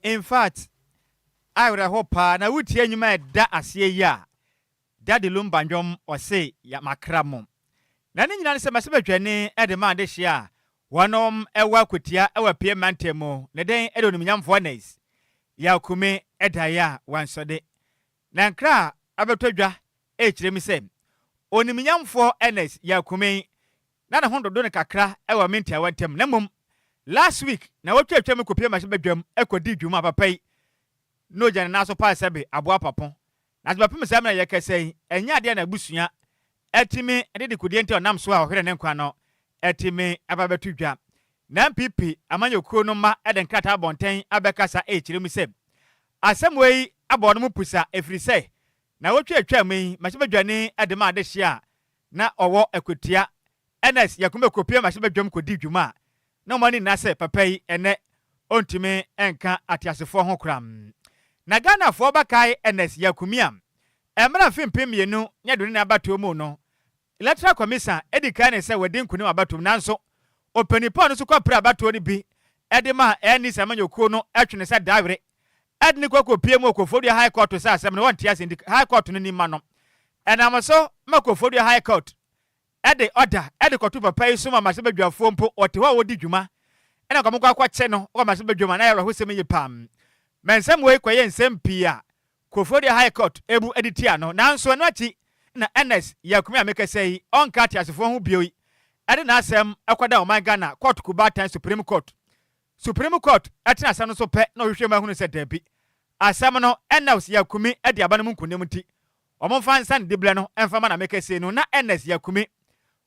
In fact, awerɛho paa na wotie nnwuma a ɛda aseɛ yi a, Daddy Lumba nnwom, ɔse ya makra mo. Na ne nyinaa ne sɛ mmarahyɛbadwani de ma adehyeɛ a wɔnom wɔ Akwatia wɔ Apue mantam mu ne den de Onimnyamfoɔ Ernest Yaw Kumi daeɛ a wansɔ de. Na nkra a abɛtɔ dwa rekyerɛ mu sɛ Onimnyamfoɔ Ernest Yaw Kumi na ne ho dodo no kakra wɔ me ntiawa ntam na mmom last week na wɔtwatwa mu kɔpie mmarahyɛbadwam kɔdii dwuma papa yi na ɔgyina ne nan so paa sɛbe aboa papo. Na sɛ bɛpem saa mmerɛ a yɛkasa yi, ɛnyɛ adeɛ a n'abusua atumi de dekodeɛ nti a ɔnam so a ɔhwere ne nkwa no atumi aba abɛto dwa. Na NPP amanyɔkuo no mma de nkrataa abɔnten abɛkasa rekyerɛ mu sɛ asɛm wei abɔ wɔn pusa ɛfiri sɛ nawɔtwe a atwam yi mmarahyɛbadwani de maa adehyeɛ a na ɔwɔ Akwatia Ernest Yakumbe kɔpue mmarahyɛbadwam kɔdii dwuma a na wɔn ani nna sɛ papa yi ɛnnɛ ɔntumi nka ateasefoɔ ho koraa. Na Ghanafoɔ bɛkae Ernest Yakumia mmerɛ mfe 2024 abatoɔ mu no, Electoral Commission di kan ne sɛ wadi nkunim abatoɔ mu nanso ɔpanin pa a ɔno nso kɔpere abatoɔ no bi de maa NDC amanyɔkuo no twe no sɛ dawere de no kɔ kɔpue mu wɔ Koforidua High Court sɛ asɛm no wɔnte ase nti High Court no ni mma no. Ɛnam so ma Koforidua High Court de ɔda de kɔto papa yi so ma mmarahyɛbadwafoɔ mpo wɔte hɔ a wɔdi dwuma na nka wɔkɔ akɔkye no wɔ mmarahyɛbadwam a na ɛyɛ awerɛhosɛm yie paa. Ma nsɛm wei kɔyɛ nsɛm pii a Koforidua High Court bu de tia no. Nanso ɛno akyi na Ernest Yakumia a mekasa yi ɔnka ateasefoɔ ho bio yi de n'asɛm kɔda ɔman Ghana Kɔɔto Kubaatan Supreme Court. Supreme Court tena asɛm no so pɛ na ɔhwehwɛ mu ahunu sɛ dabi, asɛm no Ernest Yakumi adi aba no mu nkonim nti Wɔmfa nsa ne diberɛ no mfa ma na meka sei no, na Ernest Yakumi,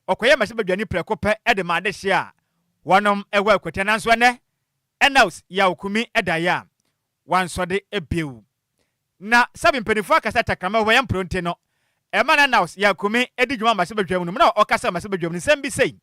ɔkɔyɛ mmarahyɛbadwani prɛko pɛ de maa adehyeɛ a wɔnom wɔ Akwatia nanso ɛnnɛ Ernest Yaw Kumi daeɛ a wansɔ de bio. Na sɛbe mpaninfoɔ aka sɛ tɛkrɛma hɔ yɛ mpronte no, ɛma na Ernest Yaw Kumi di dwuma wɔ mmarahyɛbadwam no mu na ɔkasa wɔ mmarahyɛbadwam no nsɛm bi sei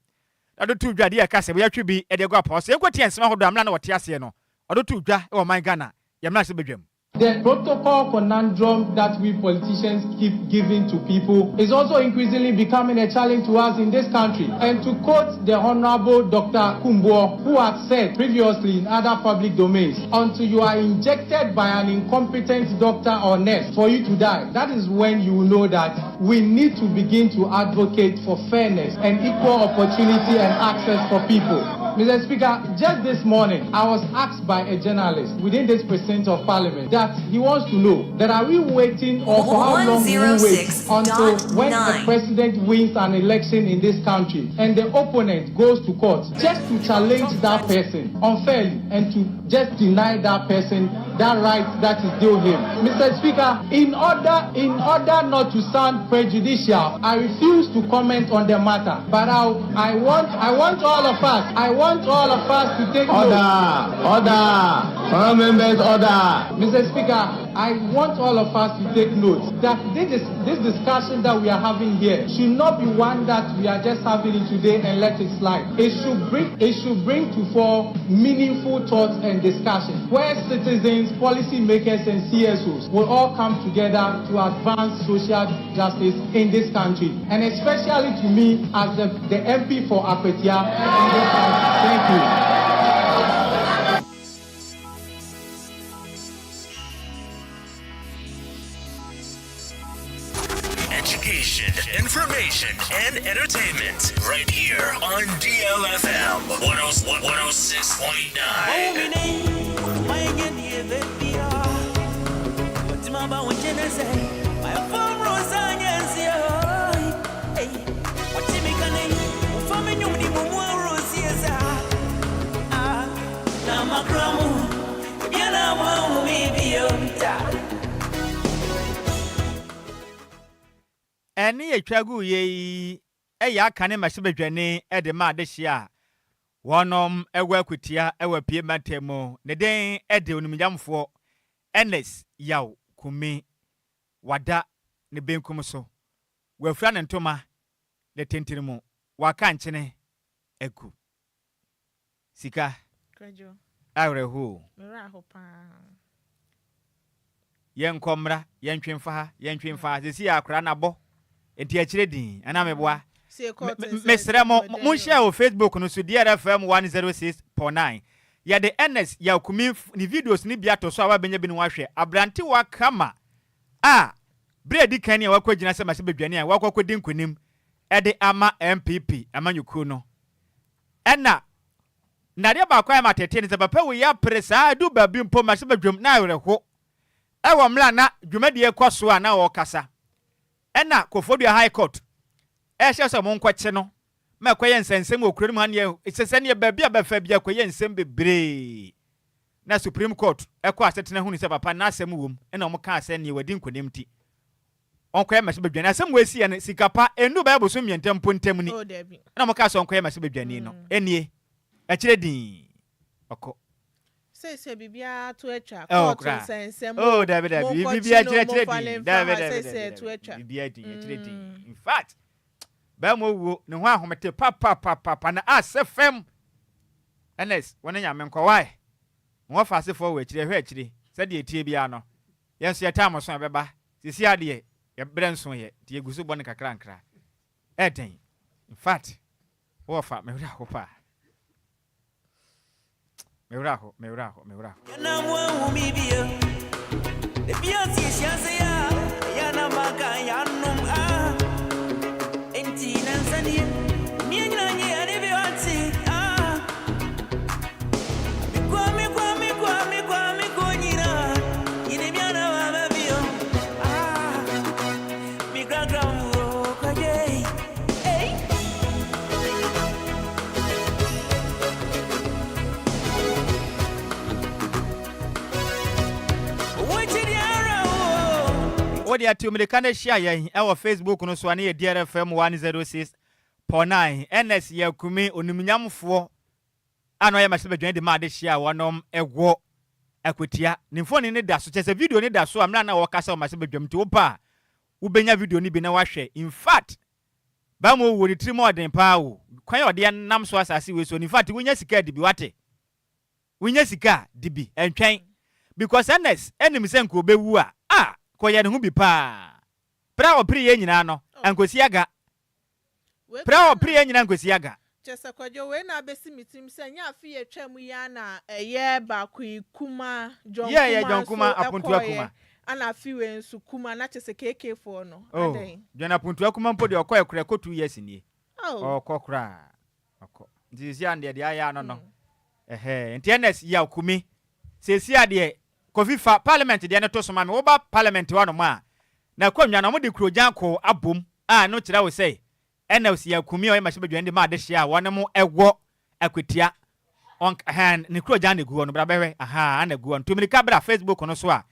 na ɔde too dwa de yɛ ka sɛ wɔatwe bi de agu apɔw so. Yɛnkɔtie nsɛm ahodoɔ a mmerɛ a na ɔte aseɛ no ɔde too dwa wɔ ɔman Ghana yɛn mmarahyɛbadwam. The protocol conundrum that we politicians keep giving to people is also increasingly becoming a challenge to us in this country. And to quote the Honorable Dr. Kumbuo, who had said previously in other public domains, until you are injected by an incompetent doctor or nurse for you to die, that is when you will know that we need to begin to advocate for fairness and equal opportunity and access for people. Mr. Speaker, just this morning, I was asked by a journalist within this precinct of parliament that he wants to know that are we waiting or for how long will we wait until when the president wins an election in this country and the opponent goes to court just to challenge that person unfairly and to just deny that person that right that is due him. Mr. Speaker, in order in order not to sound prejudicial, I refuse to comment on the matter. But I, I want I want all of us I want all of us to take order, note. Order, order, members, order. Mr. Speaker, I want all of us to take note that this is, this discussion that we are having here should not be one that we are just having it today and let it slide. It should bring to fore meaningful thoughts and discussion where citizens, policymakers, and CSOs will all come together to advance social justice in this country, and especially to me as the MP for Akwatia in this house. Thank you. Education, information, and entertainment right here on DLFM 106.9. Ɛnne a etwa guiɛ yi yɛ aka ne mmarahyɛbadwani de ma adehyeɛ a wɔnom wɔ akutia wɔ Apue mantam mu. Ne din de Onimnyamfoɔ Ernest Yaw Kumi. Wada ne benkum so. Wafira ne ntoma ne tentene mu. Waka nkyene agu. Sika. Kwadwo. Awerɛhoɔ o. Me werɛ aho paa. Yɛnkɔ mmra, yɛntwe mfa ha, yɛntwe mfa ha. Seesei akwadaa no abɔ, nti akyire din, anaa meboa? Mesrɛ mo, monhyɛ wɔ Facebook no so, DRFM 106.9. Yɛde Ernest Yaw Kumi ne videos no bi ato so a woabɛnya bi na woahwɛ. Aberantewa kama a bere a edi kan ni a wakɔgyina sɛ mmarahyɛbadwani a wakɔ akɔdi nkonim de ama NPP amanyɔkuo no. Ɛna na adeɛ baako a ɛma tetee ne sɛ papa wei apere saa adu baabi mpo mmarahyɛbadwam na awerɛho ɛwɔ mmerɛ a na dwumadie rekɔ so a na ɔrekasa. Ɛna Koforidua High Court ɛhyɛ sɛ wɔnkɔkye no ma ɛkɔyɛ nsɛnsɛm wɔ kuro no mu ha neɛ sɛ sɛdeɛ baabi a bɛfa bi akɔyɛ nsɛm bebree na Supreme Court ɛkɔ asetena hunu sɛ papa n'asɛm wom ɛna wɔn kaa sɛ neɛ wadi nkonim nti ɔnkɔyɛ mmarahyɛbadwani. Asɛm wei siiɛ no, sika pa ɛnnuu bɛyɛ bosom mmiɛnta mpo ntam ni Oh, dabi. ɛna wɔn kaa sɛ ɔnkɔyɛ mmarahyɛbadwani no. Ɛnie, akyire dinn, ɔkɔ. Seesei biribiara to atwa. Oh, Kɔɔto koraa. nsɛnsɛm Oh, o, dabi, dabi. monkɔkye Biribiara no, akyire, akyire momfa no dinn. mfa Dabi, ha, dabi, seesei dabi, ɛto dabi. atwa. Biribiara dinn, akyire dinn. In fact, bɛrima owuo, ne ho ahomete papapapapa na asɛ fam. Ernest, wo ne Nyame nkɔ, why? Mo wɔfa asefoɔ wɔ akyire, ɛhwɛ akyire. Sɛdeɛ ɛteɛ biara no, yɛn nso yɛtaa mo so a, ɛbɛba. Seesei ara deɛ, yɛn berɛ nso yɛ, nti yɛgu so bɔ no nkakrankra. Ɛɛden. In fact, wo wɔfa, me werɛ aho paa. Me werɛ aho, me werɛ aho, me werɛ aho. Wo deɛ tu mmirika na hyia yɛn wɔ Facebook no so a ne yɛ DRFM 106.9. Ernest Yakumi, onimnyamfoɔ a na ɔyɛ mmarahyɛbadwani de ma adehyeɛ a wɔnom wɔ Akwatia. Ne mfoni no da so, kyerɛ sɛ video no da so a mmerɛ a na ɔrekasa wɔ mmarahyɛbadwam nti wopɛ a wobɛnya video no bi na woahwɛ. In fact, Bama owuo ne tirim ɔden paa o. Kwan a ɔde nam so asase wei so no, in fact wonya sika a di bi wate. Wonya sika a di bi, ɛntwɛn. Because Ernest nim sɛ nka ɔbɛwu a, ah, kɔyɛ ne ho bi paa. Pere a ɔpere yɛn nyinaa no, ankosi aga. Wei Pere a koraa ɔpere na yɛn nyinaa ankosi aga. Kyerɛ sɛ Kwadwo, wei na abɛsi me tirim sɛ ɛnyɛ afe yi a atwam yi ara na ɛyɛ baako yi, Kuma, John Yeah, yeah, Kuma John Kuma, nso Apontua kɔeɛ, Kuma. ɛna afe wei nso Kuma, na kyerɛ sɛ KK foɔ no, Oh, adɛn? John Apontua Kuma mpo deɛ ɔkɔɛ koraa ɛkɔ 2 years nie. Oh. Ɔkɔ koraa, ɔkɔ. Nti seesei ano deɛ deɛ ayɛ ano no. Ɛhɛɛ, nti Ernest Yaw Kumi, seesei a deɛ Kofi fa parliament deɛ no to so ma me, woba parliament hɔ nom a, n'akonnwa no wɔde kurogyan koo abom a ɛno kyerɛ wo sɛ Ernest Yaw Kumi a ɔyɛ mmarahyɛbadwani de ma adehyeɛ a wɔnom wɔ Akwatia, ɔnk ɛhɛn, ne kurogyan na egu hɔ no, bra bɛhwɛ, ahaa, ana egu hɔ no. Tu mirika bra Facebook no so a,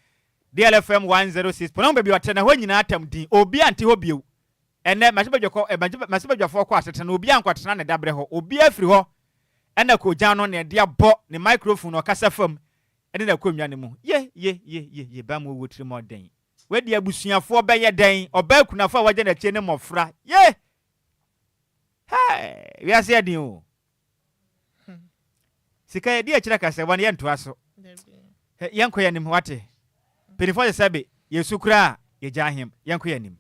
DLFM 106 pɔn, baabi a ɔte no, ɛhɔ nyinaa tam din, obiara nte hɔ bio. Ɛnnɛ, mmarahyɛbadwafoɔ kɔ asetena no, obiara nkɔtena ne daberɛ hɔ. Obiara firi hɔ na koogyan no na ɛde abɔ ne microphone na ɔkasa fam ne n'akonnwa no mu. Ye, ye, ye, ye, ye, ba mu owuo tirimɔden. Wei deɛ abusuafoɔ bɛyɛ dɛn? Ɔbaa kunafoɔ a wagya n'akyire ne mmɔfra. Ye! Hey! Wiase yɛ den o. Sika yɛdi akyire akasɛbɔ no yɛntoa so. Yɛnkɔ yɛn anim wate. Mpanyinfoɔ sɛ sɛbe yɛsu koraa a yɛgya ahem. Yɛnkɔ yɛn anim.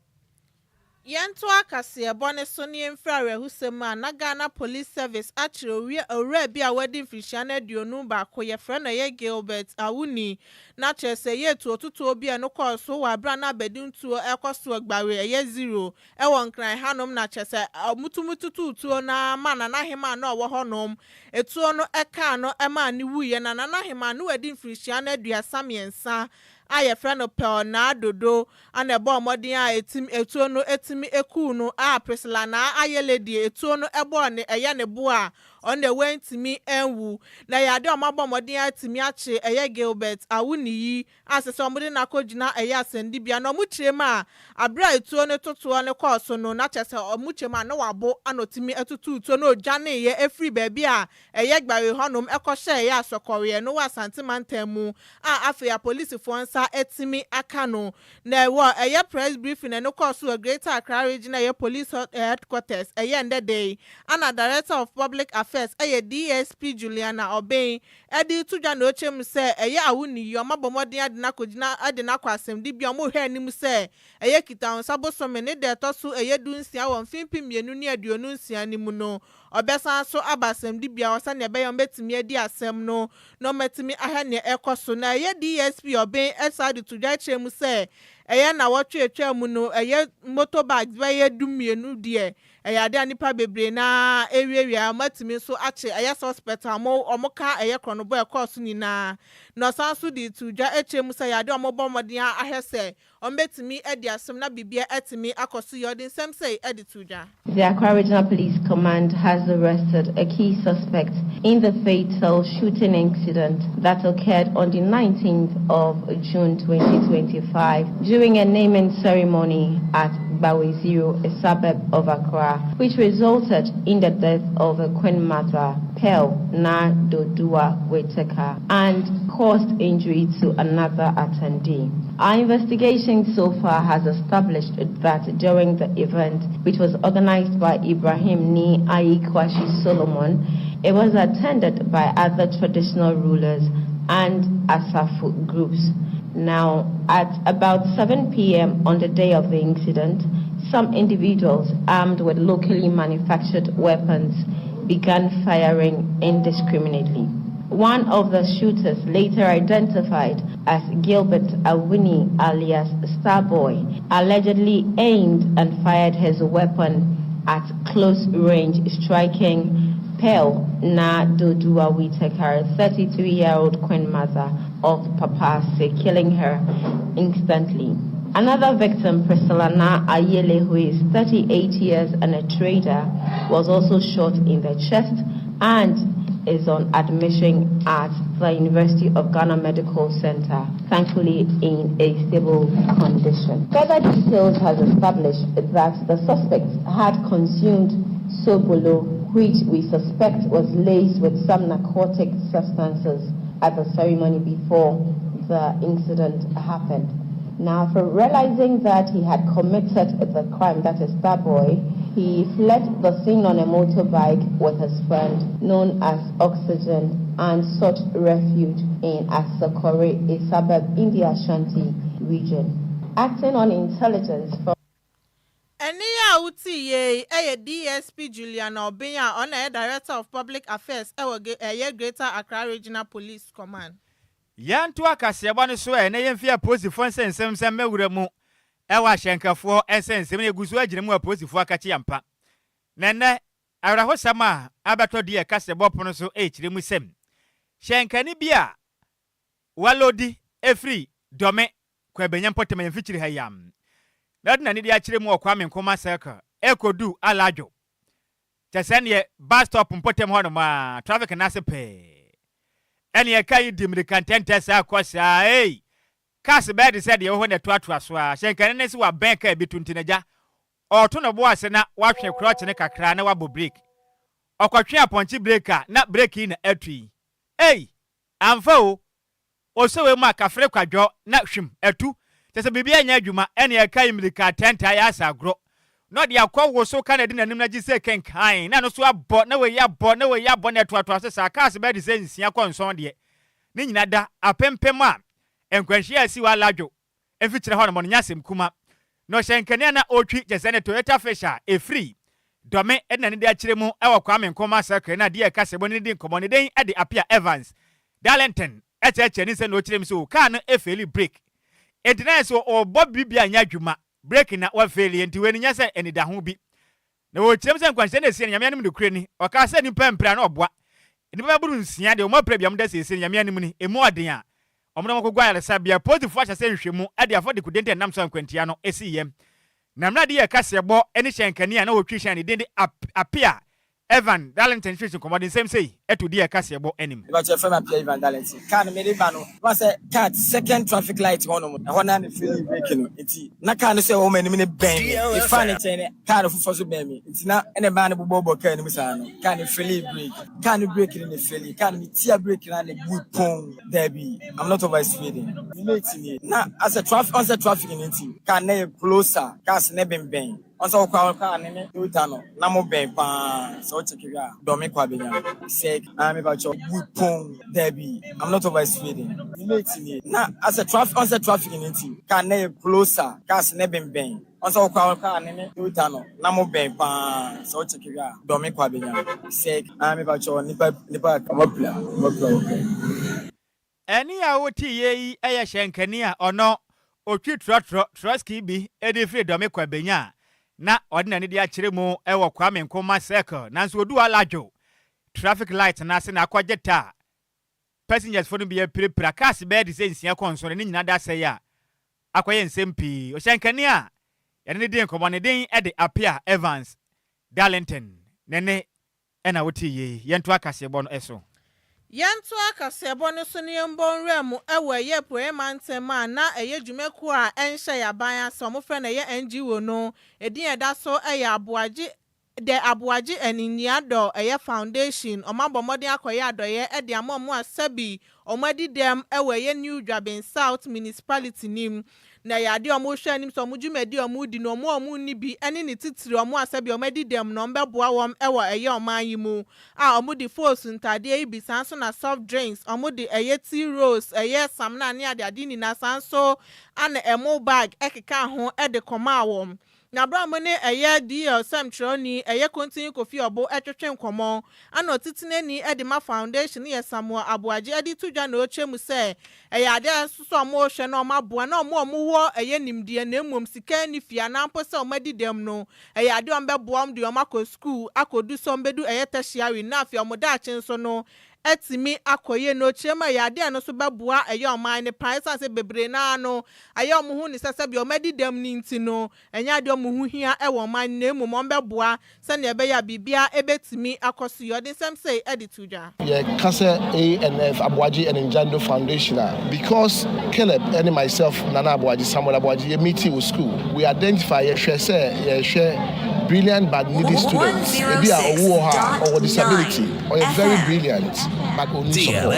Yɛntoa kaseɛbɔ no so na yɛmfiri awerɛhosɛm mu a na Ghana Police Service akyere owia owura bi a wadi mfirihyia no 21, yɛfrɛ no ɛyɛ Gilbert Awuni, na kyerɛ sɛ ɛyɛ atuototoɔ bi a ɛno kɔɔ so wɔ aberɛ a na abadintuo ɛrekɔ so Agbawe ɛyɛ zero Ɛwɔ Nkran hanom na kyerɛ sɛ wɔtumi totoo tuo no ara maa Nana Hemaa a na ɔwɔ hɔnom. Etuo no kaa no maa no wuiɛ. Na Nana Hemaa no wadi mfirihyia no 33. a yɛfrɛ no Pearl Naa Dodo ana ɛbɔɔ mmɔden a etim etuo no etimi ekuu no a Priscilla Naa Ayele deɛ etuo no ɛbɔɔ ne ɛyɛ ne bo a ɔno deɛ wantumi anwu. Na ɛyɛ adeɛ a wɔabɔ mmɔden atumi akye ɛyɛ Gilbert Awuniyi a sɛ sɛ wɔde no akɔgyina ɛyɛ asɛnnibea na wɔn kyerɛ mu a abere a etuo no totoɔ no kɔɔ so no na kyerɛ sɛ wɔn kyerɛ mu a na wabo ana otumi atutu tuo no odwaneeɛ efiri baabi a ɛyɛ Gbawe hɔnom ɛkɔhyɛ ɛyɛ Asɔkɔreɛ no wɔ Asante mantam mu a afei apolisifoɔ nsa etumi aka no. Na ɛwɔ ɛyɛ press briefing ɛno kɔɔ so wɔ Greater Accra Region ɛyɛ Police Headquarters ɛyɛ ndɛ de ana Director of Public Affairs ɛyɛ DSP Juliana Obeng ɛde to dwa na ɔkyerɛ mu sɛ ɛyɛ Awuni yi ɔmo abɔ mmɔden ade no akɔgyina ade no akɔ asɛmdibea. Ɔmo hwɛ anim sɛ ɛyɛ Kitawonsa bosome ne da ɛtɔ so ɛyɛ 16 wɔ mfe 2026 no mu no ɔbɛsan so aba asɛmdibea hɔ sɛnea ɛbɛyɛ ɔmo adi asɛm no na ɔmo ahwɛ nea ɛkɔ so. Na ɛyɛ DSP Obeng ɛsa de to dwa kyerɛ mu sɛ ɛyɛ na wɔtwe atwa mu no ɛyɛ motorbike bɛyɛ 12 deɛ ɛyɛ ade a nipa bebree naa ewiawia. Ɔmo atumi nso akye ɛyɛ suspect a ɔmo ka ɛyɛ korɔnobɔ ɛkɔɔ so nyinaa. Na ɔsan so de to dwa akyerɛ mu sɛ ɛyɛ ade a ɔmo bɔ mmɔden ahwɛ sɛ ɔmo bɛtumi adi asɛm na biribiara atumi akɔ so yɛ. Ɔde nsɛm sɛ ɛde to dwa. The Accra Regional Police Command has arrested a key suspect in the fatal shooting incident that occurred on the 19th of June 2025 during a naming ceremony at Gbawe Zero, a suburb of Accra, which resulted in the death of a Queen Mother, Pearl Na Dodua Whitaker, and caused injury to another attendee. Our investigation so far has established that during the event, which was organized by Ibrahim Ni Aikwashi Solomon, it was attended by other traditional rulers and Asafu groups. Now, at about 7 p.m. on the day of the incident, some individuals armed with locally manufactured weapons began firing indiscriminately. One of the shooters, later identified as Gilbert Awini alias Starboy, allegedly aimed and fired his weapon at close range, striking Pearl Na Dodua Whitaker, 33-year-old queen mother of Papase, killing her instantly. Another victim, Priscilla Na Ayele, who is 38 years and a trader, was also shot in the chest and is on admission at the University of Ghana Medical Center, thankfully in a stable condition. Further details has established that the suspect had consumed sobolo, which we suspect was laced with some narcotic substances at the ceremony before the incident happened. Now, for realizing that he had committed the crime, that is Starboy, he fled the scene on a motorbike with his friend known as Oxygen and sought refuge in Asokore, a suburb in the Ashanti region. Acting on intelligence from Ɛne a wotii yie ɛyɛ DSP Juliana Obeng a ɔna ɛyɛ Director of Public Affairs ɛwɔ ɛyɛ Greater Accra Regional Police Command. Yɛnto akaseɛbɔ no so ɛ na yɛmfi apolisifoɔ nsɛnsɛm sɛ mmɛwura mu ɛwɔ ahyɛnkafoɔ nsɛnsɛm no egu so agyina mu. Apolisifoɔ akakye yampa na nnɛ awerɛhosɛm a abɛtɔ deɛ kaseɛbɔ pono so ɛrekyerɛ mu sɛm hyɛnkani bi a walodi efiri Dɔme Kwabenya mpɔtam yɛn mfikyiri ha yam na ɔde n'ani de akyerɛ mu wɔ Kwame Nkrumah Circle ɛkɔdu Aladwo kyɛ sɛ neɛ bus stop mpɔtam hɔ nom a traffic n'ase pɛɛ ɛne ɛka yi di mmirika ntɛntɛ saa kɔ saa. Ei, cars bɛyɛ de sɛ deɛ ɛwɔ hɔ na ɛtoatoa so a hyɛnkani ne sɛ wabɛn kaa bi to nti n'agya ɔɔto ne bo ase na watwe clutch ne kakra na wabɔ brake. Ɔkɔtwe apɔnkye brake a na brake yi na atu yi. Ei, amfa o, ɔsɛ wei mu a kafere kwadwɔ na hwim atu kyɛ sɛ biribi anyɛ adwuma. Ɛne ɛka yi mmirika ntɛntɛ ayɛ asa agorɔ na ɔde akɔ wo so ka na ɛde n'anim na gye sɛ kenkan na no so abɔ na wɔyi abɔ na wɔyi abɔ na ɛtoatoa so saa. Cars bɛyɛ de sɛ 6 kɔ 7 deɛ ne nyina da apempem a nkwanhyia a asi wɔ Aladwo mfikyerɛ hɔ nom no nyɛ asɛm kuma. Na ɔhyɛ nkanea na ɔretwi kyɛ sɛ ne Toyota Fish a ɛfiri Dɔme ɛde n'ani de akyerɛ mu ɛwɔ Kwame Nkrumah Circle na adeɛ ɛka sɛ bɔ ne di nkɔmmɔ ne den ɛde Apia Evans Darlington ɛkyerɛkyerɛ ne sɛ na ɔkyerɛ mu sɛ kaa no ɛfail brake enti na yɛ sɛ ɔbɔ biribi a nyɛ adwuma, brake na wafail. Enti wei no nyɛ sɛ anidaho bi na wɔkyerɛ mu sɛ nkwanhyia no ɛsie no Nyame anim nokorɛ ni. Ɔkaa sɛ nnipa mpira na ɔboa nnipa bɛboro 6 deɛ ɔmo apira bi a ɔmo da siesie no Nyame anim ni emu ɔden a Wɔde wɔn akɔgu ayaresabea. Polisifo ahyɛ sɛ nhwehwɛmu de afa dekode nti a ɛnam so a nkwantia no siiɛ. Na mmerɛ a de yɛ kaseɛbɔ ne hyɛnkani a na ɔretwi hyɛn a ne din de Appiah Evan Darlington Street nkɔmmɔ de nsɛm sei to di yɛn kaseɛbɔ anim. Mepakyɛ yɛfrɛ me Appiah Evan Darlington. Car no mede ba no na sɛ car second traffic light hɔ nom ɛhɔ na me feeli brake no nti na car no so ɛwɔ m'anim no bɛn me mefaa ne nkyɛn no car no foforɔ so bɛn me nti na ɛna ɛmaa no bobɔbɔ car no mu saa no car no feeli brake car no brake no na feeli car no metia brake no a na ɛbu pon daabi I'm not over speeding me mate nie na asɛ traffic ɔnsɛ traffic no nti car no na yɛ closer cars no bɛnbɛn Ɔn sɛ wokɔ a kaa ne ne Toyota no na mo bɛn paa sɛ wo check hwɛ a dɔme kɔ abɛnya sɛ ah me pakyɛw bu pon dabi I'm not over speeding me mate nie na asɛ traffic ɔn sɛ traffic no nti car no yɛ closer cars no bɛnbɛn ɔn sɛ wokɔ a kaa ne ne Toyota no na mo bɛn paa sɛ wo check hwɛ a dɔme kɔ abɛnya sɛ ah me pakyɛw nipa nipa ɔmo apira ɔmo apira wɔ kwan. Ɛnne a wotiiɛ yi yɛ hyɛnkani a ɔno ɔtwi trɔtrɔ, trɔski, bi de firi Dɔme kɔ Abenya a na ɔde n'ani de akyerɛ mu wɔ Kwame Nkrumah Circle nanso ɔduu Alajo traffic light no ase na akɔgye taa. Passengers fo no bi apirapira, cars bɛyɛ te sɛ nsia kɔ nson na ne nyinaa da asɛe a akɔyɛ nsɛm pii. Ɔhyɛnkani a yɛne no dii nkɔmmɔ ne din de Appiah Evans Darlington ne ne Ɛna wotee yei? Yɛntoa kaseɛbɔ no so. Yɛntoa kaseɛbɔ no so na yɛmbɔ nwura mu wɔ ɛyɛ Apueɛ Mantam a na ɛyɛ dwumakuo a ɛnhyɛ yɛn aban ase a wɔfrɛ no ɛyɛ NGO no edin a ɛda so yɛ Aboagye The Aboagye and Nyiadɔ ɛyɛ Foundation. Wɔabɔ mmɔden akɔyɛ adɔeɛ de ama wɔn a sɛbi wɔadi dɛm wɔ ɛyɛ New Dwabin South Municipality no mu. Na ɛyɛ adeɛ a wɔrehwɛ anim sɛ wɔn dwumadi a wɔredi no, wɔn a wɔnni bi ne ne titire wɔn a sɛdeɛ wɔadi dɛm no, wɔbɛboa wɔn wɔ ɛyɛ ɔman yi mu a wɔde foosu ntaadeɛ yi bi, saa nso na soft drinks, wɔde ɛyɛ tea rolls, ɛyɛ samina ne adeade nyinaa, saa nso na ɛmo bag keka ho de kɔmaa wɔn. Na berɛ a wɔne ɛyɛ DL sɛmtwerɛni ɛyɛ Kontinyi Kofi Ɔbo retwetwe nkɔmmɔ, ɛna ɔtitenani de ma foundation no yɛ Samuel Aboagye de to dwa na ɔrekyerɛ mu sɛ ɛyɛ adeɛ a ɛnso sɛ wɔrehwɛ na wɔaboa na wɔn a wɔwɔ ɛyɛ nimdeɛ na mmom sika nni fie anaa mpo sɛ wɔadi dɛm no ɛyɛ adeɛ a wɔbɛboa wɔn de wɔn akɔ sukuu akɔdu sɛ wɔbɛdu ɛyɛ tertiary na afei wɔn daakye nso no atumi akɔ yie na ɔkyerɛ mu a ɛyɛ adeɛ a ɛno nso bɛboa ɛyɛ ɔman no paa ɛsiane sɛ bebree no ara no ayɛ wɔn ho ne sɛ sɛdeɛ wɔadi dɛm no nti no ɛnyɛ adeɛ a wɔn ho hia wɔ ɔman no na mmom wɔbɛboa sɛdeɛ ɛbɛyɛ a biribiara bɛtumi akɔ so yie. Ɔde nsɛm sei de to dwa. Yɛka sɛ ANF, Aboagye and Njando Foundation a, because Caleb ne myself, Nana Aboagye, Samuel Aboagye, yɛ meeting wɔ school, we identify, yɛhwɛ sɛ yɛhwɛ brilliant but needy students, ebi a ɔwo wɔ hɔ a ɔwɔ disability, ɔyɛ very brilliant but ɔnni support.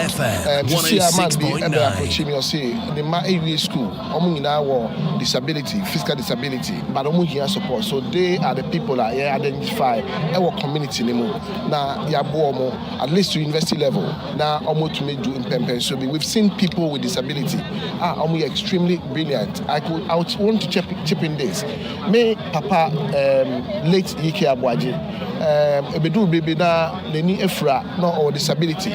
Um, sisi a man bi ɛbɛ approach me, ɔse ne mma ewie school, wɔn nyinaa wɔ disability, physical disability, but wɔn hia support, so they are the people a yɛ identify ɛwɔ community no mu na yɛaboa wɔn at least to university level na wɔn atumi du mpɛmpɛnso bi. We've seen people with disability a wɔn yɛ extremely brilliant. I could I would want to chip, chip in this. Me papa um, late Yike Aboagye um, ebeduru baabi na n'ani afura na ɔwɔ disability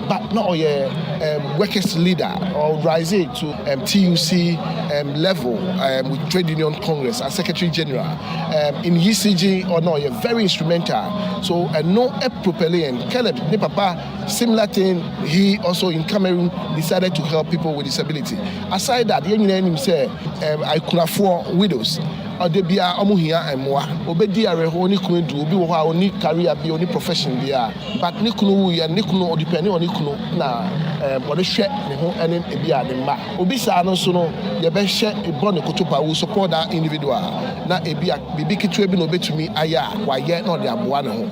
but na ɔyɛ um, workers leader or rise to um, TUC um, level um, with Trade Union Congress as Secretary General um, in ECG or no, ɔyɛ very instrumental. So ɛno propel and Caleb ne papa similar thing, he also in Cameroon decided to help people with disability. Aside that, yɛn nyinaa nim sɛ um, akunafoɔ widows ɔde bia ɔmo hia mmoa. Obedi awerɛhoɔ ne kunu du obi wɔ hɔ a ɔni career bi, ɔni profession bi a, but ne kunu wuyɛ, ne kunu ɔdepend on ne kunu na ɔde hwɛ ne ho ɛne ebi a ne mma. Obi saa no nso no yɛbɛhyɛ bɔ ne kotopa, we support that individual na ebi a biribi ketewa bi na obetumi ayɛ a wayɛ na ɔde aboa ne ho.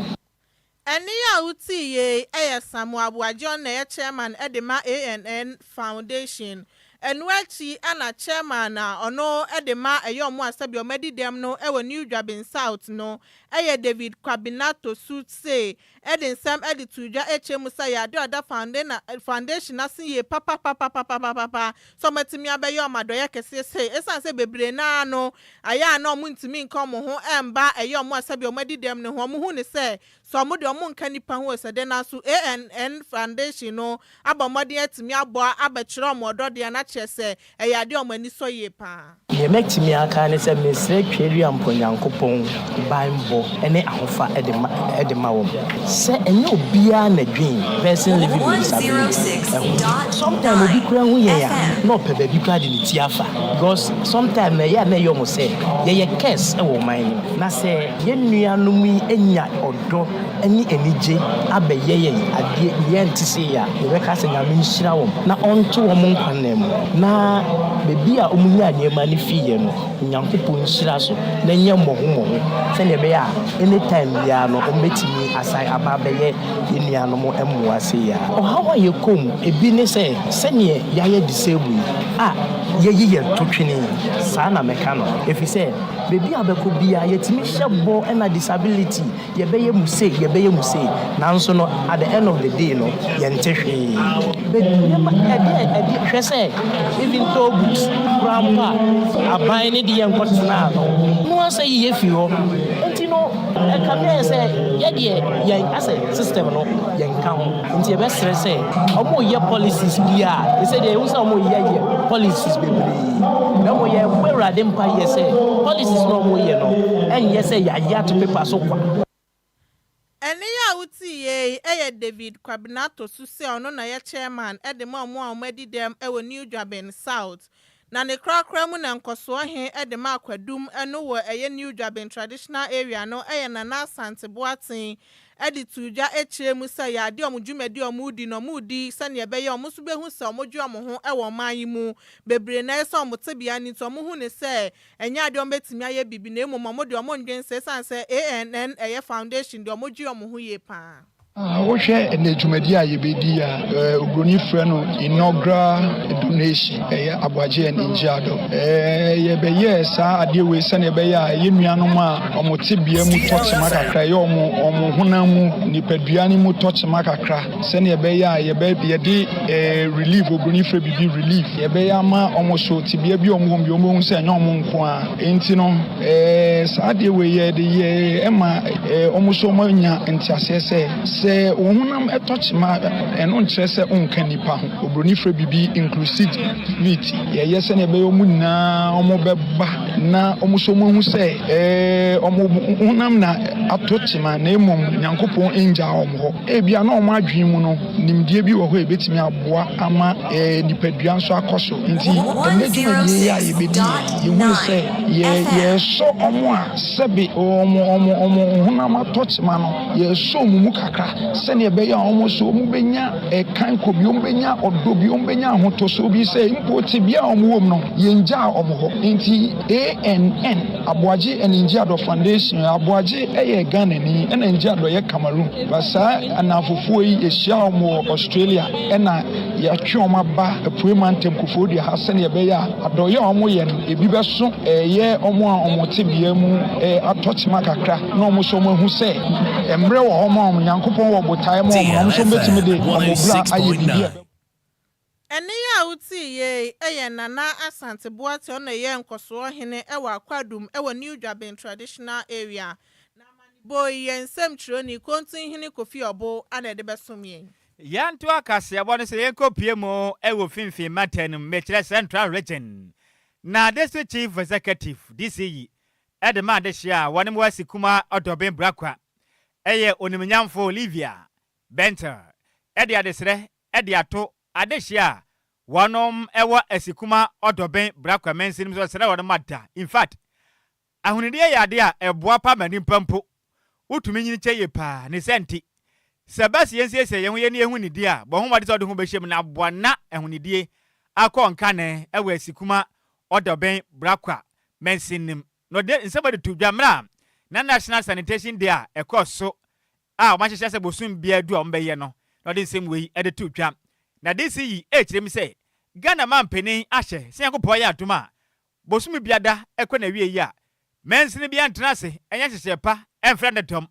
Ɛnne a wotii yei yɛ Samuel Aboagye ɔno na ɛyɛ Chairman de ma ANN Foundation. Ɛno akyi na Chairman a ɔno de ma ɛyɛ ɔmo a sɛdeɛ ɔmo adi dɛm no wɔ New Dwabin South no yɛ David Kwabena Tosu Tse de nsɛm de too dwa kyerɛ mu sɛ ɛyɛ adeɛ a ɔda Foundation ase yie papapapapapapa sɛ ɔmo atumi abɛyɛ ɔmo adɔeɛ kɛseɛ sei ɛsiane sɛ bebree no ara no ayɛ a na ɔmo ntumi nka ɔmo ho mba ɛyɛ ɔmo a sɛdeɛ ɔmo adi dɛm no ho ɔmo hu no sɛ Sɛ ɔmo deɛ ɔmo nka nipa ho osɛ dɛn nanso ANN foundation no abɔ mmɔden atumi aboa abɛkyerɛ ɔmo ɔdɔ deɛ na kyerɛ sɛ ɛyɛ adeɛ a wɔn ani sɔ yie paa. Deɛ mɛtumi aka ne sɛ mesrɛ Tweaduampɔ Nyankopɔn banbɔ ne ahofa de ma de ma wɔn. Sɛ ɛnyɛ obiara na dwen person living with disability ho. Sometime obi koraa hu yɛn a na ɔpɛ baabi koraa de ne ti afa because sometime no ɛyɛ a na ɛyɛ wɔn sɛ yɛyɛ curse wɔ ɔman no mu. Na sɛ yɛn nuanom yi nya ɔdɔ ne anigye abɛyɛ yɛn adeɛ yɛnte sei a, yɛbɛka sɛ Nyame nhyira wɔn na ɔnto wɔn nkwa nna mu, na baabi a wɔnyaa nneɛma no fiiɛ no, Onyankopɔn nhyira so na ɛnyɛ mmɔho mmɔho sɛdeɛ ɛbɛyɛ a any time biara no wɔbɛtumi asan aba abɛyɛ yɛn nuanom mmoa sei a. Ɔhaw a yɛkɔ mu ebi ne sɛ sɛdeɛ yɛayɛ disable yi a yɛyi yɛn to twene yi, saa na mɛka no, ɛfiri sɛ baabi a wobɛkɔ biara yɛtumi hyɛ bɔ na disability Yɛbɛyɛ mo sei, yɛbɛyɛ mo sei, nanso no at the end of the day no, yɛnte hwee. But nneɛma ɛdeɛ ɛdeɛ hwɛ sɛ even toll booths koraa mpo a aban no de yɛn kɔtenaa no, no asɛ yi yɛ fi hɔ. Nti no ɛkame ayɛ sɛ yɛdeɛ yɛn asɛ system no yɛnka ho. Nti yɛbɛsrɛ sɛ wɔyɛ policies bi a, te sɛ deɛ yɛhu sɛ wɔyɛ yɛ policies bebree, na mmom yɛbɔ Awurade mpaeɛ sɛ policies no a wɔyɛ no ɛnyɛ sɛ yɛayɛ ato paper so kwa. Ɛnne yi a wotiiɛ yi yɛ David Kwabena Tosu sɛ ɔno na ɔyɛ Chairman de ma wɔn a wɔadi dɛm wɔ New Dwabin South. Na ne korakora mu na nkɔsoɔ he de ma Akwadum no wɔ ɛyɛ New Dwabin Traditional Area no yɛ Nana Asante Boateng de too dwa kyerɛɛ mu sɛ ɛyɛ adeɛ a wɔn dwumadi a wɔredi no wɔredi sɛdeɛ ɛbɛyɛ a wɔn nso bɛhu sɛ wɔdwe wɔn ho wɔ ɔman yi mu bebree na ɛyɛ sɛ wɔn tebea no nti wɔhu no sɛ ɛnyɛ adeɛ a wɔbɛtumi ayɛ biribi na mmom wɔn deɛ wɔndwen sɛ ɛsiane sɛ ANN ɛyɛ foundation deɛ wɔdwe wɔn ho yie pa ara. Wohwɛ ɛnɛ dwumadi a yɛbɛdi a, oburoni frɛ no inaugural donation, ɛyɛ Aboagye and Njiado. Yɛbɛyɛɛ saa adeɛ wei sɛnea ɛbɛyɛ a yɛn nuanom a wɔn tebea mu tɔ kyema kakra, ɛyɛ wɔn wɔn honam mu nipadua no mu tɔ kyema kakra, sɛnea ɛbɛyɛ a yɛbɛ yɛde relief, oburoni frɛ biribi relief, yɛbɛyɛ ama wɔn so tebea bi a wɔn wɔ mu bi wɔn bɛhu sɛ ɛnyɛ wɔn nko ara. Enti no, saa adeɛ wei yɛde yɛ ma wɔn nso wɔanya nteaseɛ sɛ, sɛ wo honam tɔ kyema a, ɛno nkyerɛ sɛ wonka nnipa ho. Oburoni frɛ biribi inclusivity. Yɛyɛ sɛdeɛ ɛbɛyɛ wɔn nyinaa wɔbɛba na wɔn nso wɔahu sɛ wɔn honam na atɔ kyema na mmom Nyankopɔn nnyaa wɔn hɔ. Ebia na wɔn adwene mu no, nimdeɛ bi wɔ hɔ a ebetumi aboa ama nipadua nso akɔ so. Enti, ɛnnɛ dwumadie yi a yɛbɛdi yi, yɛhu no sɛ yɛ, yɛresɔ wɔn a sɛbe wɔn, wɔn, wɔn honam atɔ kyema no, yɛresɔ wɔn mu kakra sɛdeɛ ɛbɛyɛ a wɔn nso wɔbɛnya kankɔ bi, wɔbɛnya ɔdɔ bi, wɔbɛnya ahotɔsoɔ bi sɛ mpo tebea a wɔwɔ mu no, yɛngyaa wɔn hɔ. Enti, ANN. Aboagye and Njiadɔ Foundation, Aboagye yɛ Ghanani ɛna Njiadɔ yɛ Cameroon but saa nnamfofoɔ yi yɛhyia wɔn wɔ Australia ɛna yɛatwe wɔn aba Apuei Mantam Koforidua ha sɛdeɛ ɛbɛyɛ a adɔeɛ a wɔyɛ no ebi bɛso ɛyɛ wɔn a wɔn tebea mu atɔ kyema kakra na wɔn nso wɔahu sɛ mmerɛ wɔ hɔ ma wɔn, Nyankopɔn wɔ botaeɛ ma wɔn na wɔn nso wɔbɛtumi de wɔn bra ayɛ biribi a ɛbɛboa. Ɛnne yi a wotee yei yɛ Nana Asante Boateng ɔno na ɛyɛ nkɔsoɔ hene wɔ Akwadum wɔ New Dwabin Traditional Area. Na amanebɔ yi yɛn nsɛmtwerɛni Kontinhene Kofi Ɔbo na ɛde bɛsom yɛn. Yɛntoa kaseɛbɔ no so yɛnkɔpue mu wɔ Finfin mantam no mu, mekyerɛ Central Region, na District Chief Executive, DCE, de ma adehyeɛ a wɔne mo asi Kuma Ɔdɔben Brakwa yɛ Onimnyamfo Olivia Bentel de adesrɛ de ato adehye a wɔnom wɔ Asikuma Ɔdɔben Brakwa mansin mu sɛ ɔsrɛ wɔnom ada. In fact, ahonidie yɛ ade a ɛboa pa ma nipa mpo wotumi nyini kyɛ yie paa. Ne saa nti, sɛ ɛba sɛ yɛnsiesie yɛn ho yɛne yɛn ho nnidi a, bɔ ho mmɔden sɛ wode ho bɛhyɛ mu na aboa na ahonidie akɔ nkane wɔ Asikuma Ɔdɔben Brakwa mansin no mu. Na ɔde nsɛm de too dwa mmerɛ a na National Sanitation Day a ɛkɔɔ so a wɔahyehyɛ sɛ bosom biara du a wɔbɛyɛ no na ɔde nsɛm wei de too dwa. Na DC yi rekyerɛ mu sɛ Ghana manpanin ahyɛ sɛ Nyankopɔn yɛ adom a bosome biada kɔ n'awiei yi a mansini biara ntena ase nyɛ nhyehyɛɛ pa mfrɛ ne dɔm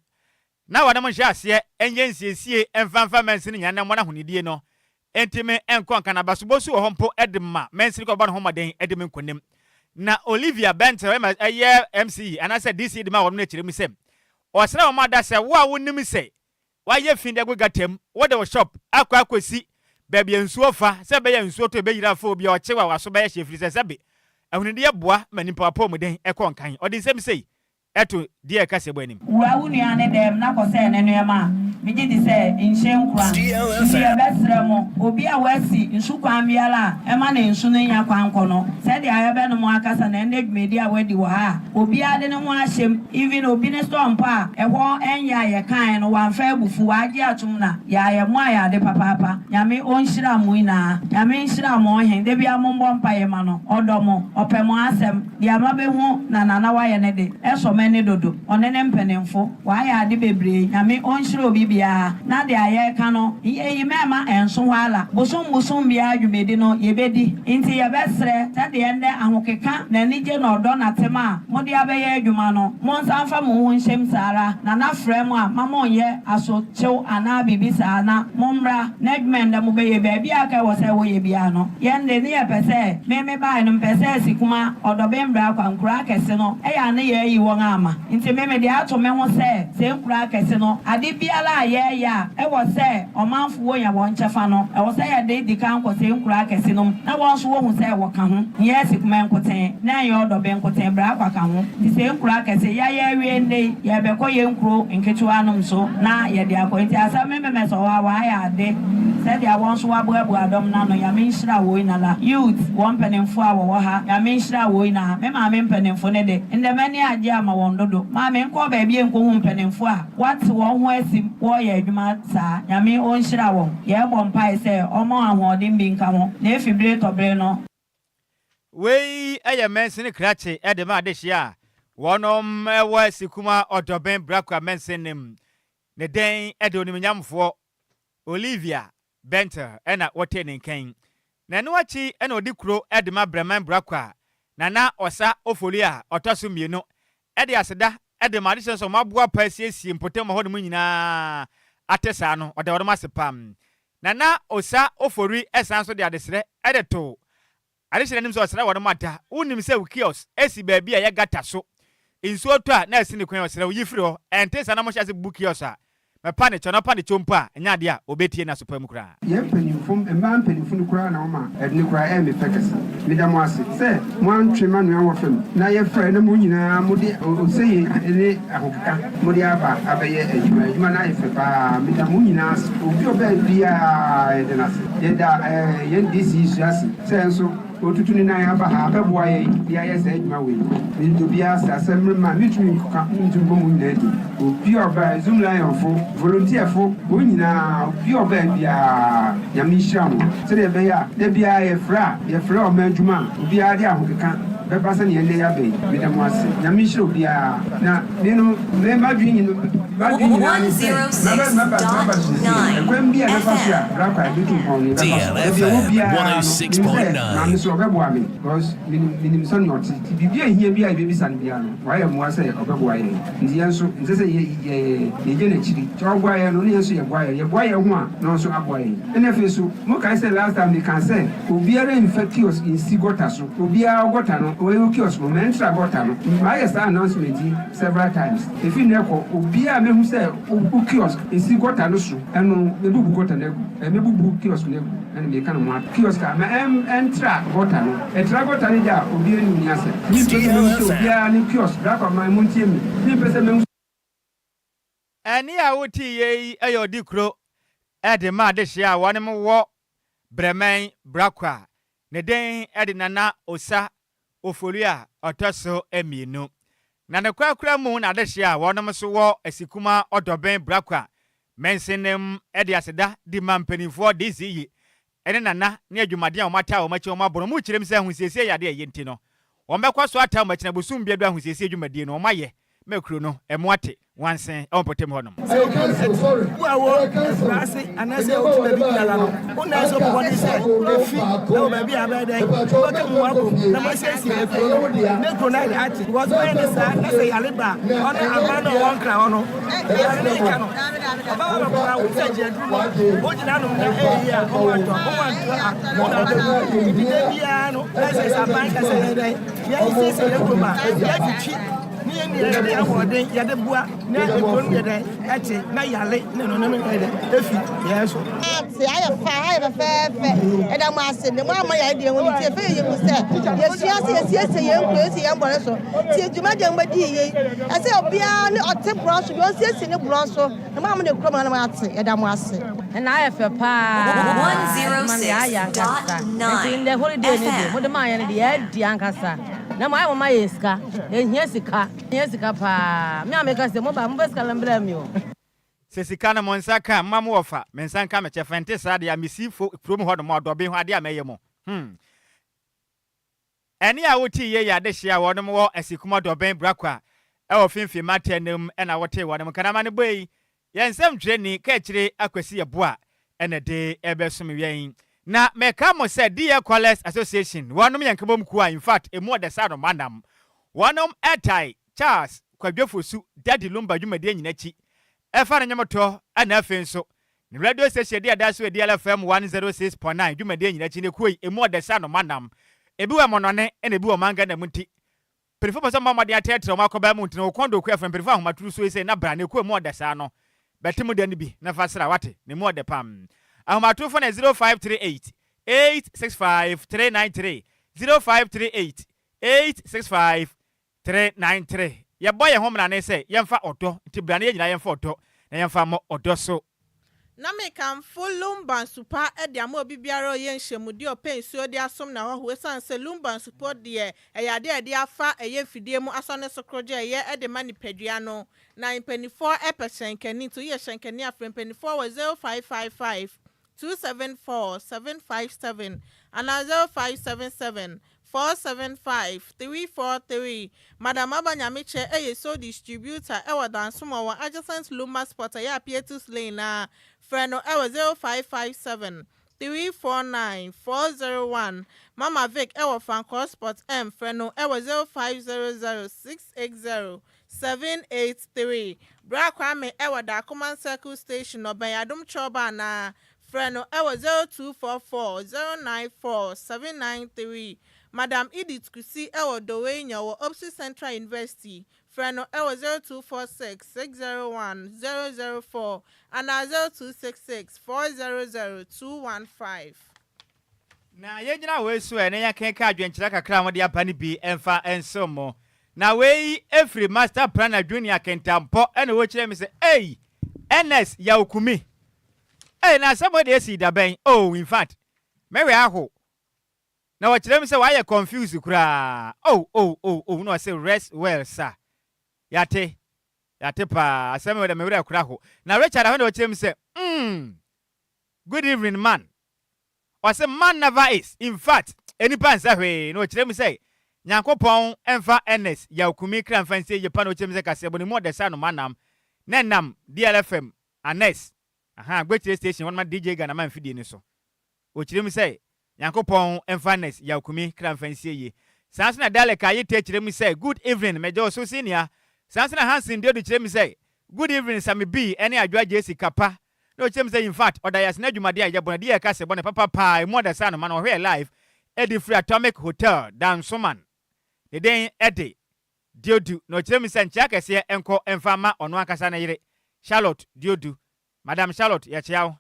na wɔnom nhyɛ aseɛ nyɛ nsiesie mfa mfa mansini nyinaa na mmɔ no ahonidie no ntumi nkɔ nka na abasobɔ su wɔ hɔ mpo de ma mansini kɔbɔ ne ho mmɔden de mu nkonim. Na Olivia Bentel ɛyɛ MC anaasɛ DC de ma wɔnom no kyerɛ mu sɛ Ɔsrɛ wɔn ada sɛ wo a wonim sɛ woayɛ fi de agu gutter mu, wode wo shop akɔ akɔsi baabi a nsuo fa sɛ ɛbɛyɛ a nsuo tɔ a ɛbɛyiri afa obi a ɔkyew a w'aso bɛyɛ hye ɛfiri sɛ sɛbe ahonideɛ boa ma nnipa apɔwmuden kɔ nkan. Ɔde nsɛm sei to deɛ ɛka sɛbɔ anim. Wura wo nua ne dɛm na kɔsɛɛ ne nnoɔma a, megye di sɛ nhyɛ nkuran. Nti yɛbɛsrɛ mo, obi a wasi nsu kwan biara a ɛma ne nsu no nnya kwan nkɔ no, sɛdeɛ yɛbɛnom akasa na ɛnnɛ dwumadi a wadi wɔ ha a obiara de ne ho ahyɛm, even obi ne store mpo a ɛhɔ ɛnyɛ a yɛkaeɛ no wamfa abufuo, wagye atom na yɛayɛ mo ayɛ ade papaapa. Nyame ɔnhyira mo nyinaa. Nyame nhyira mo ɔhen, da biara mombɔ mpaeɛ ma no, ɔdɔ mo, ɔpɛ mo asɛm. Deɛ mabehu na Nana wayɛ no de, ɛsɔ m'ani dodo. Ɔne ne mpanimfo, wayɛ ade bebree. Nyame ɔnhyira obi biara. Na deɛ yɛreka no, eyi mɛmma ɛnso hɔ ara. Bosom bosom biara dwumadi no, yɛbɛdi. Nti yɛbɛsrɛ sɛ deɛ nnɛ ahokeka na anigye na ɔdɔ na tema a mode abɛyɛ adwuma no, monsan mfa mo ho nhyɛm saa ara. Nana frɛ mo a, mma monnyɛ aso. Kyew anaa biribi saa na mommra na adwuma a ɛnnɛ mobɛyɛ baabi a aka ɛwɔ sɛ woyɛ biara no, yɛn de ne yɛpɛ sɛ, me mebaeɛ no mepɛ sɛ Asikuma, Ɔdɔben Brakwa, nkuro akɛse no ɛyɛ a ne yɛayi wɔn ama. Nti me mede ato me ho sɛ sɛ nkuro akɛse no ade biara a yɛreyɛ a ɛwɔ sɛ ɔmanfo wɔnya wɔn kyɛfa no, ɛwɔ sɛ yɛde di kan kɔ sɛ nkuro akɛse no mu na wɔn nso wɔhu sɛ wɔka ho, nyɛ Asikuma nkotee na ɛnyɛ Ɔdɔben nkotee, Brakwa ka ho. Nti sɛ nkuro akɛse yɛayɛ awie nnɛ yi, yɛrebɛkɔ yɛn nkuro nketewa nom so na yɛde akɔ. Nti asɛm me memɛ sɛ ɔha w'ayɛ ade sɛdeɛ wɔn nso w'aboaboa dɔm no ano. Nyame nhyira woi nala. Youth wɔn mpaninfoɔ a wɔwɔ ha, Nyame nhyira woi na. Me maame mpaninfo no de, ndɛ m'ani agye ama wɔn dodo. Maame nkɔɔ baabi nkɔhu mpaninfoɔ a w'ate wɔn ho asim wɔɔyɛ adwuma saa. Nyame ɔnhyira wɔn. Yɛɛbɔ mpae sɛ ɔmma wɔn ahoɔden bi nka ho na efi bere tɔ bere no. Wei yɛ mansini krakye de ma adehyeɛ a wɔnom wɔ Asikuma Ɔdɔben Brakwa mansin no mu. Ne den de onimnyamfoɔ Olivia Bentel na wɔtee ne nka yi. Na ɛno akyi na ɔdi kuro de ma Brɛman Brakwa Nana Ɔsa Ofori a ɔtɔ so mmienu de aseda de ma adehyeɛ sɛ wɔaboa pa asiesie mpɔtam hɔnom nyinaa ate saa no, ɔda wɔnom ase pa. Nana Osa Ofori san nso de adesrɛ de too adehye no anim sɛ ɔsrɛ wɔnom ada. Wonim sɛ wo kiosk si baabi a ɛyɛ gutter so. Nsuo tɔ a na asi ne kwan, ɔsrɛ wo yi firi hɔ. Ɛnte saa na mohyɛ ase bubu kiosk a, mɛpa ne kyɛw na ɔpa ne kyɛw mpo a, ɛnyɛ adeɛ a ɔbɛtie no aso pa mu koraa. Yɛn mpanyimfo, mmaa mpanyimfo no koraa na wɔma ɛde no koraa ɛyɛ me fɛ kɛse. Meda mo ase sɛ moantwe m'anoa wɔ fam na yɛfrɛɛ na mo nyinaa mode oseye ne ahokeka mode aba abɛyɛ adwuma. Adwuma no ayɛ fɛ paa. Meda mo nyinaa ase. Obi a ɔbae biara yɛda no ase. Yɛda yɛn DC nso ase sɛ nso ɔretutu ne nan aba ha abɛboa yɛn de ayɛ saa adwuma wei. Meda obiara ase. Asɛm rema a mentumi nka, mentumi mmɔ mo nyinaa din. Obi a ɔbae, Zoomlionfo, volunteerfo, wɔn nyinaa, obi a ɔbae biara, Nyame nhyira mo. Sɛdeɛ ɛbɛyɛ a da biara yɛfrɛ a, yɛfrɛ ɔman adwuma a, obiara de ahokeka bɛba sɛdeɛ ɛnnɛ yɛaba yi. Meda mo ase. Nyame nhyira obiara. Na me no, me m'adwene nyina, m'adwene nyinaa ne sɛ, mɛba, mɛba, mɛba seesei. Ɛkwan bi a ɛbɛfa so a bra kwan bɛtu mpɔn no, yɛbɛfa so. Baabi a ɛwɔ biara no, menim sɛ Maame nso ɔbɛboa me, because menim, menim sɛdeɛ ɔte. Nti biribi a ɛhia biara a yɛbɛbisa no biara no, wayɛ mmoa sɛ ɔbɛboa yɛn. Nti yɛn nso, ɛnsɛ sɛ yɛ, yɛ, yɛgya no akyiri. Sɛ ɔboa yɛn no, na yɛn nso yɛboa yɛn. Yɛboa yɛn ho a, na ɔno nso aboa yɛn. Ɛna afei nso, mokae sɛ last time mekaa sɛ obiara mfa kiosk nsi gɔta so. Obiara gɔta no, ɔyɛ kiosk no, mɛntra gɔta no. Mayɛ saa announcement yi several times. Efi nnɛ kɔ, obiara a mɛhu sɛ wo kiosk si gɔta no so no, mɛbubu gɔta no agu. Mɛbubu kiosk no agu. Ɛna meka no ho asɛm. Kiosk a, ma ɛntra gɔta no. Ɛtra gɔta no deɛ a, obiara nni asɛm. Mempɛ sɛ mɛhu sɛ obiara ne kiosk, Brakwa man, montie me. Mempɛ sɛ mɛhu. Ɛnne a woteeɛ yi yɛ ɔdekuro de ma adehyeɛ a wɔnom wɔ Brɛman Brakwa. Ne din de Nana Osa Ofori a ɔtɔ so mmienu. Na ne korakora mu na adehyeɛ a wɔnom nso wɔ Asikuma Ɔdɔbɛn Brakwa mansinem de aseda di ma mpanimfoɔ DCE ne Nana ne adwumaden a wɔataa wɔn akyi wɔn abɔ no. Wɔkyerɛm sɛ ahosiesie yɛ ade a ɛyɛ nti no wɔbɛkɔ so ataa wɔn akyi na bosom biara du ahosiesie dwumadie no wɔayɛ ma kuro no mu ate nwanse wɔ mpɔtam hɔnom. Sɛ obi te wo a wɔ akuraase anaasɛ wote baabi biara no, wo nan sɛ wobɔ mmɔden sɛ efi wɔ baabi a bɛyɛ dɛn wobɛka mu abom na moasiesie akuro no na kuro no ayɛ ate. Because woyɛ ne saa na sɛ yare ba a, ɔno aban no a ɔwɔ nkran hɔ no, yare no nka no. Ɔba ba bɛkora wo sɛ gye aduru no, wogyina anom na ɛyɛ yie a, ɔmo antɔ, ɔmo antɔ a, wo na wobɛwu. Nti da biara no, ɛsɛ sɛ aban ka sɛ yɛyɛ dɛn, yɛnsiesie yɛn kurom a, yɛtwitwi. Ne yɛn nyinaa yɛde yɛn ahoɔden yɛde boa na ekuro no yɛ dɛn ɛte na yale ne no ne no yɛ dɛn efi yɛn so. Ate ayɛ fa ayɛ fɛfɛɛfɛ yɛda mo ase ne mo ama yɛn deɛ ho nti efe yɛ mu sɛ yɛsua sɛ yɛsiesie yɛn kuro yɛsi yɛn bɔne so nti dwumadie mo bɛdi yie ɛsɛ obiara ne ɔte borɔn so deɛ ɔnsiesie ne borɔn so ne mo ama ne kurom na mo ate yɛda mo ase. Ɛna ayɛ fɛ paa adwuma no yɛayɛ ankasa nti ndɛ holiday no de mode maa yɛn no de yɛadi ankasa na mo ayɛ mo ma yɛn sika yɛhia sika yɛhia sika paa me a meka sɛ mo ba momfa sika no mbrɛ me o. Sɛ sika no mo nsa ka a, momma mo wɔfa, me nsa nka me kyɛfa, ɛnte saa deɛ a, mesi fo kurom hɔ nom ɔdɔben ho adeɛ a mɛyɛ mo. Hmm. Ɛnne a wotee yei yɛ adehyeɛ a wɔnom wɔ Asikum Ɔdɔben Brakwa wɔ Finfin Mantam no mu na wotee wɔnom nka. Na amanebɔ yi, yɛn nsɛmtwerɛni Kaakyire Akwasi Yeboah na ɛde rebɛsom yɛn. Na meka mo sɛ DL Callers Association, wɔnom yɛ nkabom kuo a in fact ɛmu ɔdɛ sɛ anoma nam. Wɔnom tae Charles Kwadwo Fosu Daddy Lumba dwumadie nyina akyi ɛfa ne nwomtoɔ ɛna afei nso Ne radio station di ada so DL FM 106.9 dwumadie nyina akyi ne kuo yi emu ɔdɛ sɛ anoma nam. Ebi wɔ mɔnɔne ɛna ebi wɔ ɔman Ghana mu nti mpanyinfoɔ pɛ sɛ ɔmɔ mmɔden atrɛtrɛ wɔn akɔbaa mu nti no wokɔn dɔ kuo afrɛ mpanyinfoɔ ahomaturu so yi sɛ na bra na ekuo emu ɔdɛ saa no bɛte mu dɛ no bi na fa sra wate na emu ɔdɛ pam. Ahomatorofo no yɛ 0538 865 393 0538 865 393 Yɛbɔ yɛn ho mmrane sɛ yɛmfa ɔdɔ, nti bra na yɛn nyinaa yɛmfa ɔdɔ na yɛmfa mmɔ ɔdɔ so. Na mekamfo Lumba nsupa de ama obi biara a ɔyɛ nhyiamudie a ɔpɛ nsuo de asom n'ahɔhoɔ ɛsiane sɛ Lumba nsupɔ deɛ ɛyɛ adeɛ a yɛde afa ɛyɛ mfidie mu asɔ ne so korogye a ɛyɛ de ma nipadua no na mpaninfoɔ pɛ hyɛnkani nti woyɛ hyɛnkani a frɛ mpaninfoɔ wɔ 0555 274 757 anaa 0577 475 343. Madam Aba Nyamekyɛ yɛ sole distributor wɔ Dansomu wɔ adjacent Luma Spot ɛyɛ Apietus Lane a frɛ no wɔ 0557 349 401. Mama Vic wɔ Fankor Spot M frɛ no wɔ 0500 680 783. Bra Kwame wɔ Dakoman Circle Station ɔbɛn Adom Chorba anaa frɛ no wɔ 0244 094 793. Madam Edith Kusi wɔ Dowenya wɔ Opsi Central University, frɛ no wɔ 0246 601 004 anaa 0266 400 215. Na yɛnnyina wei so ɛ na yɛnkenkan adwenkyerɛ kakra a wɔde aba no bi mfa nsom mo. Na wei firi Master Planner Junior Kintampo ɛna ɔkyerɛ me sɛ ei Ernest Yaw Kumi ei na asɛm wei deɛ esii da bɛn oh in fact me werɛ ahow na ɔkyerɛ me sɛ wayɛ confused koraa oh oh oh oh na ɔse rest well sir yɛate yɛate paa asɛm wei deɛ me werɛ kora ho na Richard ahɔ na ɔkyerɛ me sɛ mm good evening man Ɔse man never is, infact nnipa nsɛ hwee na ɔkyerɛ mu sɛ Nyankopɔn mfa Ernest Yaw Kumi kra mfa nsie yie pa na ɔkyerɛ mu sɛ kaseɛbɔ no mu ɔdɛ sɛ anoma nam na ɛnam DLFM Anes ahaa Gbekyire station hɔ nom DJ Ghana man mfidie no so. Ɔkyerɛ mu sɛ Nyankopɔn mfa Ernest Yaw Kumi kra mfa nsie yie. Saa nso na Dalek Ayite kyerɛ mu sɛ Good evening megye wo so senior. Saa nso na Hanson Duodu kyerɛ mu sɛ Good evening Sammy B ɛne Adwoa JC Kapa Na ɔkyerɛ mu sɛ infact ɔda yɛn ase n'adwumade a yɛbɔ no de yɛ kase bɔ no papa paa emu ɔda saa anoma no ɔhwɛɛ live ɛde firi Atomic Hotel Dansoman ne den ɛde Diodu na ɔkyerɛ mu sɛ nkyea kɛseɛ nkɔ mfa mma ɔno ankasa ne yere Charlotte Diodu Madam Charlotte yɛkyea wo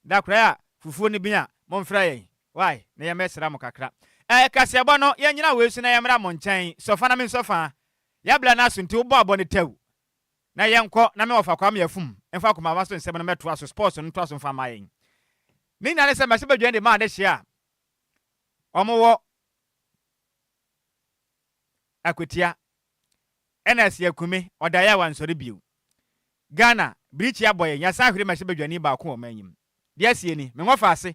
da koraa a fufuo no bin a momfrɛ yɛn wai na yɛmmɛsra mo kakra ɛɛ kaseɛbɔ no yɛnnyina wei so na yɛmmra mo nkyɛn sɔfa na mensɔ fa yɛabla no aso nti wobɔ abɔ no tɛw Na yɛnkɔ na me wɔfa Kwame Afum mfa Akomawa so nsɛm no mmɛtoa so, sports no ntoa so mfa mma yɛn. Ne nyinaa ne sɛ mmarahyɛbadwa no de maa adehyeɛ a wɔwɔ Akwatia ɛna Asia Kume ɔdaeɛ a wansɔre bio. Ghana, birikyi abɔ yɛn, yɛasan ahwere mmarahyɛbadwani baako wɔ ɔman yi mu. Deɛ asie ni, me wɔfa ase,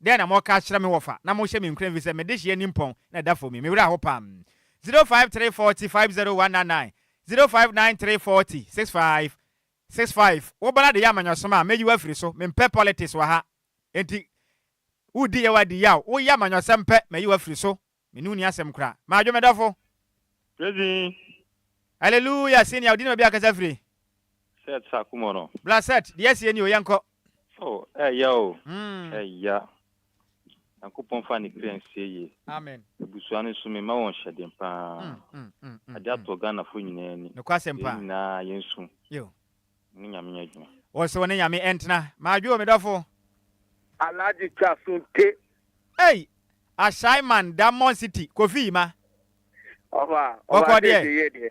dɛn na moreka akyerɛ me wɔfa na mohyɛ me nkuran ɛfiri sɛ me dehyeɛ nimpɔn na ɛda fam yi, me werɛ aho pam. 05 340 50199 0593 40 65 65 Wo ba no de yɛ amanyɔsɛm a, mɛyi wo afiri so, mempɛ politics wɔ ha, enti woredi yaw a di yaw, woyɛ amanyɔsɛm pɛ, mayi wo afiri so. Me ne wo nni asɛm koraa. Madwo me dɔfo. Praise Hallelujah senior wo din ne baabi a kasa firi. Seth Sakumono. Bla Seth, deɛ asie ni o, yɛnkɔ. Oh, ɛya o, ɛya. Nyankopɔn mfa ne kra nsie yie. Amen. Abusua no nso me ma wɔn hyɛden paa. Ade atɔ Ghanafoɔ nyinaa ani. Nokwasɛm Yɛn paa. nyinaa yɛn su. Yo. Ne Nyame nyɛ adwuma. Wo nso wo ne Nyame ntena. Madwo o me dɔfo. Alhaji Chasunte. Ei! Ashaiman Dammon City, Kofi Yima. Ɔfa, Bɔkɔɔ ɔfa deɛ. sese yɛ deɛ.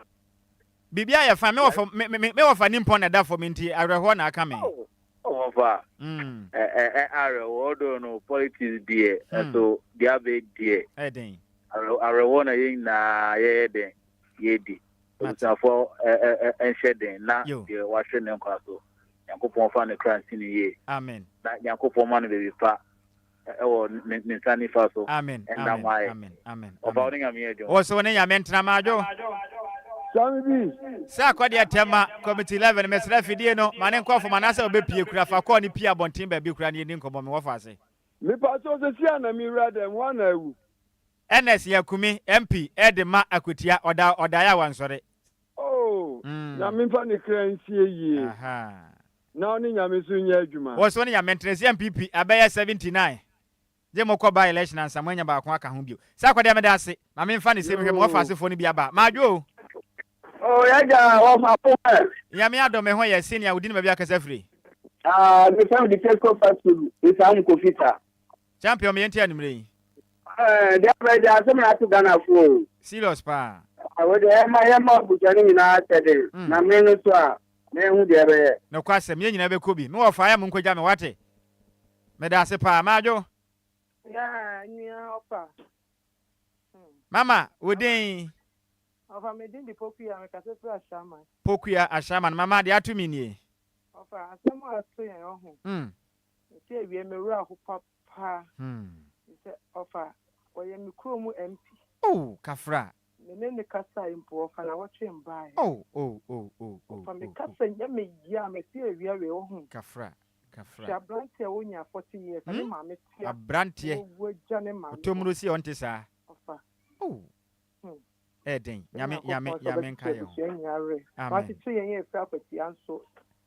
Biribi ayɛ fine, me wɔfa, me, me, me wɔfa nimpɔn na ɛda fam nti awerɛhoɔ na aka me. Oh, ɔfa, Mm. ɛ, ɛ, ɛ, awerɛhoɔ do no politics deɛ, Hmm. ɛso deɛ abɛ deɛ. Ɛyɛ den. Awerɛ, awerɛhoɔ na yɛn nyinaa yɛyɛ den, yɛdi. Mate. Abusuafoɔ ɛ, ɛ, ɛ, nhyɛ den na Yo. deɛ wahwere ne nkwa so, Nyankopɔn fa ne kra nsi no yie. Amen. Na Nyankopɔn ma no baabi pa ɛwɔ ne ne nsa nifa so. Amen. Ɛnna Amen. mo ayɛ. Amen. Amen. Ɔfa wo Amen. ne Nyame yɛ adwuma. Wo so wo ne Nyame ntena madwo. Sami bi. Sɛ akɔdeɛ tɛma committee 11 mesrɛ afidie no ma ne nkɔ fam anaasɛ ɔbɛpie kura fa kɔɔ ne pie abɔnten baabi kura ne yɛni nkɔmmɔ me wɔfa ase. Mepakyɛw sɛsi a na me wura dɛm hwan na awu. Ernest Yakumi MP de ma Akwatia ɔda ɔdaeɛ a wansɔre. Oh Nyame mfa ne kra nsie yie na ɔne Nyame nso nyɛ adwuma. Wo nso wo ne Nyame ntena si NPP abɛyɛ 79 gye mo kɔ by election ansa mo anya baako aka ho bio. Sɛ akɔdeɛ meda ase ma me nfa ne sɛ mehwɛ mo Yoo. wɔfa asefoɔ no bi aba. Madwo o. Oh yagya wɔfa po ɛ. Nyame adom me ho yɛ senior wo din ne baabi akasa firi. Ah me fɛm de Tesco fast food Isamu Kofita. Champion me yɛntie anummerɛ yi. Eh, deɛ abɛ deɛ asɛm na ato Ghana fo o. Serious paa. Awo deɛ yɛma yɛma abusua no nyinaa kyɛde na mmere no so a na yɛhu deɛ ɛbɛyɛ. Nokwasɛm, yɛn nyinaa bɛkɔ bi. Me wɔfa ayɛ mo nkɔgya me wate. Medaase paa. Madwo. Yeah, nua ɔfa. Mama, wo din? Ɔfa me din de Pokuya, me kasa firi Ashaiman. Pokuya Ashaiman, mama deɛ ato me nie. Ɔfa, asɛm a ato yɛn ɔho. Mm. Mete awie me werɛ aho papa. Hmm. Sɛ ɔfa, ɔyɛ me kuro mu MP. Oh, kafra. Me ne ne kasae mpo, ɔfa na wɔtwe mbaeɛ. Oh, oh, oh, oh, oh, Ɔfa me oh, oh. kasa nyɛ me ya, mete awia wei ɔho. Kafra, kafra. Hwɛ aberanteɛ a ɔnya 40 years, na ne Hmm? maame te a, Aberanteɛ. wawu agya ne maame hɔ. Otomuro si a ɔnte saa. Ɔfa. Oh. Hmm. Ɛyɛ den. Yɛn Nyame, Nyame, Nyankopɔn sɛ Nyame nka ɔbɛkyekyere yɛn ho. abusua nyinaa werɛ. Amen. Wakyekyere yɛn yɛ efiri akwatia nso.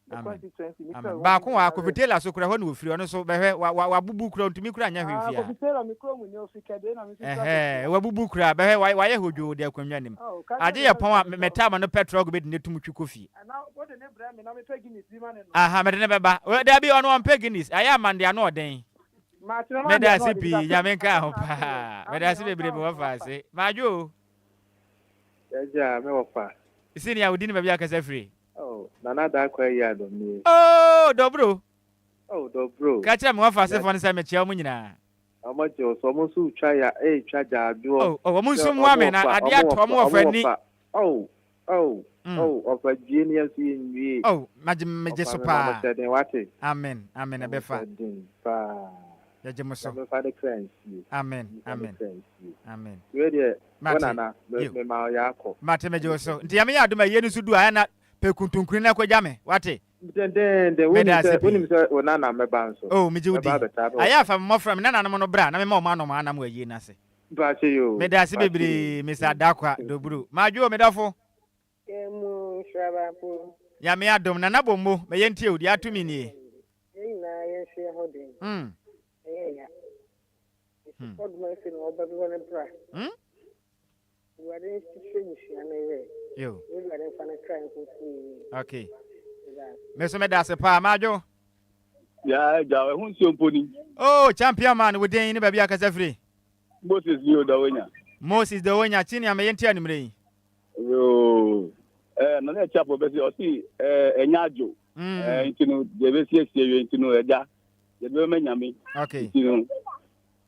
Ne Amen. constituency nipa Amen. ɛwɔ mu Baako wɔ ha, nyinaa Kofi werɛ. Taylor so kura hɔ na ofiri, ɔno nso bɛhwɛ, wa, wa, wabubu kura, ontumi kura nyɛ hwee Ah, mfie ha. Kofi Taylor me kurom ni, ofi Kɛdee na me nso firi Ɛhɛɛ, Akwatia. wabubu kura, bɛhwɛ, wa, wayɛ hodwoo de akonnwa nim. Oh, ka kyerɛ Agye me yɛ sɛ pɔn a, mepɛ me, sɛ metaa ma no pɛ trɔg bɛdi ne tum twi kɔ fie. Ɛna wode ne brɛ me na mepɛ Guinness bi ma ne nom. Aha, mede no bɛba. O, dabi, ɔno ɔmpɛ Guinness, ayɛ amande ano ɔden. Matena ma Meda deɛ ase na ɔde pii, bisa Nyame nka ho asɛm na ato yɛn. paa. Meda Amen, ase bebree, ɔnka me ho wɔfa papa. ase. Madwo o. Yagya, me wɔfa. Senior, wo din ne baabi a akasa firi? Oh, Nana Darko ayi adom nie. Oh, Dobro. Oh, Dobro. Ka kyerɛ me wɔfa asefoɔ no sɛ mekyea wɔn nyinaa. Wɔn gye wo so, wɔn nso retwa ya, retwa gyaadwoɔ. Oh, oh, wɔn nso Sɛ mmoa wɔn me na wɔfa, adeɛ wɔn atɔ wɔn wɔfa, wɔfa wɔn ani. wɔfa. Oh, oh, Mm. oh, ɔfa dwie ne yɛn nso yɛn nwie. Oh, magye megye Ɔfa so me ma mo paa. hyɛ den, wate? Amen, amen, Ma mo ɛbɛfa. hyɛ den paa. Yɛgye mo so. Nyame mfa ne kra nsie. Amen, Mfa ne amen, kra nsie. amen. Wei deɛ, wo Mate. nana, me Yo. me ma ɔyɛ akɔ. Mate megye wo so. Nti Nyame yɛ adom a yie no so du a ɛna pɛ kuntunkuni na kɔgya me. Wate? Dendenden, wonim Meda ase sɛ pii. wonim sɛ wo nana mɛba nso. Oh, megye wo di. Mɛba abɛtaa me Ayɛ wɔfa. afa me mmɔfra, me nananom no bra na mema wɔn anom anam wɔ ayie no ase. Mpakyɛ yoo, Meda ase mpakyɛ bebree, yoo. Mister Adakwa Doburu. Madwo o, me dɔfo. Yɛn mu nhyira baako. Nyame adom, Nana Bommo, ma yɛntie o, deɛ ato me nie. Yɛn nyinaa yɛnhyɛ yɛn ho den. Ɛyɛ ya. Ɛsi kɔdoma nsi na ɔba bi hɔ no bra. Awurade nhyehyɛ abusua no werɛ. Yo. Na Awurade mfa no kra nkosi yie. Okay. Meda ase. Me nso meda ase paa, Madwo. Ya agya, ɛho nsuo mpo ni. Oh, champion man, wo din ne baabi a kasa firi? Moses ni o, Dɔwenya. Moses Dɔwenya, Kyinia, me yɛntie anwummerɛ yi. Yoo, eh, na na ɛkyɛ afɔ bɛsi, ɔsi eh, ɛnyɛ adwo. Eh, nti no, deɛ ɛbɛsiesie wie nti no, ɛgya, yɛde bɛma Nyame. Okay. Nti no,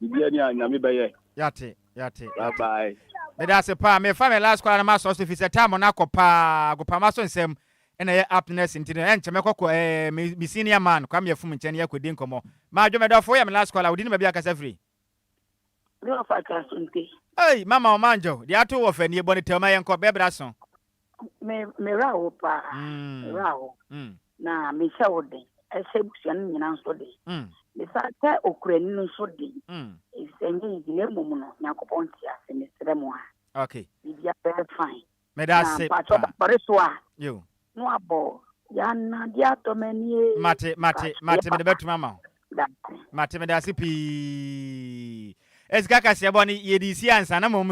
biribiara ni a Nyame bɛyɛ. Yate, yate, Bye yate. bye. Meda ase paa, mefa me last call na masɔ so fi sɛ time no akɔ paa, agopama so nsɛm ɛna ɛyɛ aptness nti no ɛnkyɛ mɛkɔ kɔ ɛɛ me me senior man Kwame Afum nkyɛn na yɛakɔdi nkɔmmɔ. Madwo medɔfo woyɛ me last caller, wo din ne baabi a akasa firi? Me wɔfa Krasonte. Ei mama ɔmanjo, deɛ ato wɔ fa nie, bɔ ne tɛw ma yɛnkɔ, bɛbrɛ aso. Me me werɛ aho paa, me werɛ aho, na mehyɛ wo den, ɛhyɛ abusua no nyinaa nso den. Mesan hyɛ okurani no nso den, efisɛ ɛnyɛ easy na mmom no Nyankopɔn te ase, mesrɛ mo a. Okay. Biribiara bɛyɛ fine. Meda Na ase mpakyɛ paa. ɔbɛsɔre so a, Yo. na wabɔ Yana de atɔ m'ani ee. Mate, mate, Mpakyɛ mate, yɛ mede papa. bɛtumi ama wo. Meda ase. Mate, meda ase pii. Sika kaseɛbɔ no yɛde si ansa na mmom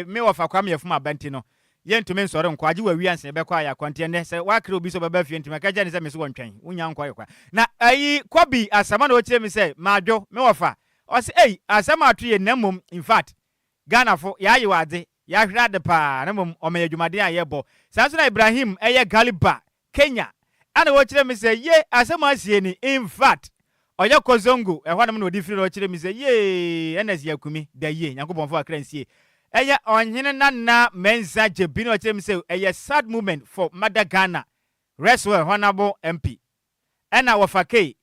me wɔfa Kwame Afum aba nti no yɛntumi nsɔre nkɔ agye wawie ansa yɛbɛkɔ a yɛakɔ nti ɛnnɛ sɛ woakra obi sɛ ɔbɛba fie nti maka kyerɛ no sɛ me so wɔntwɛn wonya nkɔ yɛ kwa na ayi Kɔbi Asamoah na ɔkyerɛ me sɛ madwo me wɔfa ɔse ei asɛm ato yɛ na mmom in fact Ghanafo yɛayew adze yɛahwere ade paa na mmom ɔma yɛ adwumaden a yɛbɔ saa nso na Ibrahim ɛyɛ Galiba Kenya ɛna ɔkyerɛ me sɛ ye asɛm asie ni infact ɔyɛ kɔ zongo ɛhɔ nom na ɔde firi na ɔkyerɛ me sɛ yee Ernest Yakumi da yie Nyankopɔn fa wakra nsie ɛyɛ ɔhene Nana Mensah Gyebi na ɔkyerɛ me sɛ ɛyɛ sad moment for mother Ghana rest well Honourable MP ɛna wɔfa Kay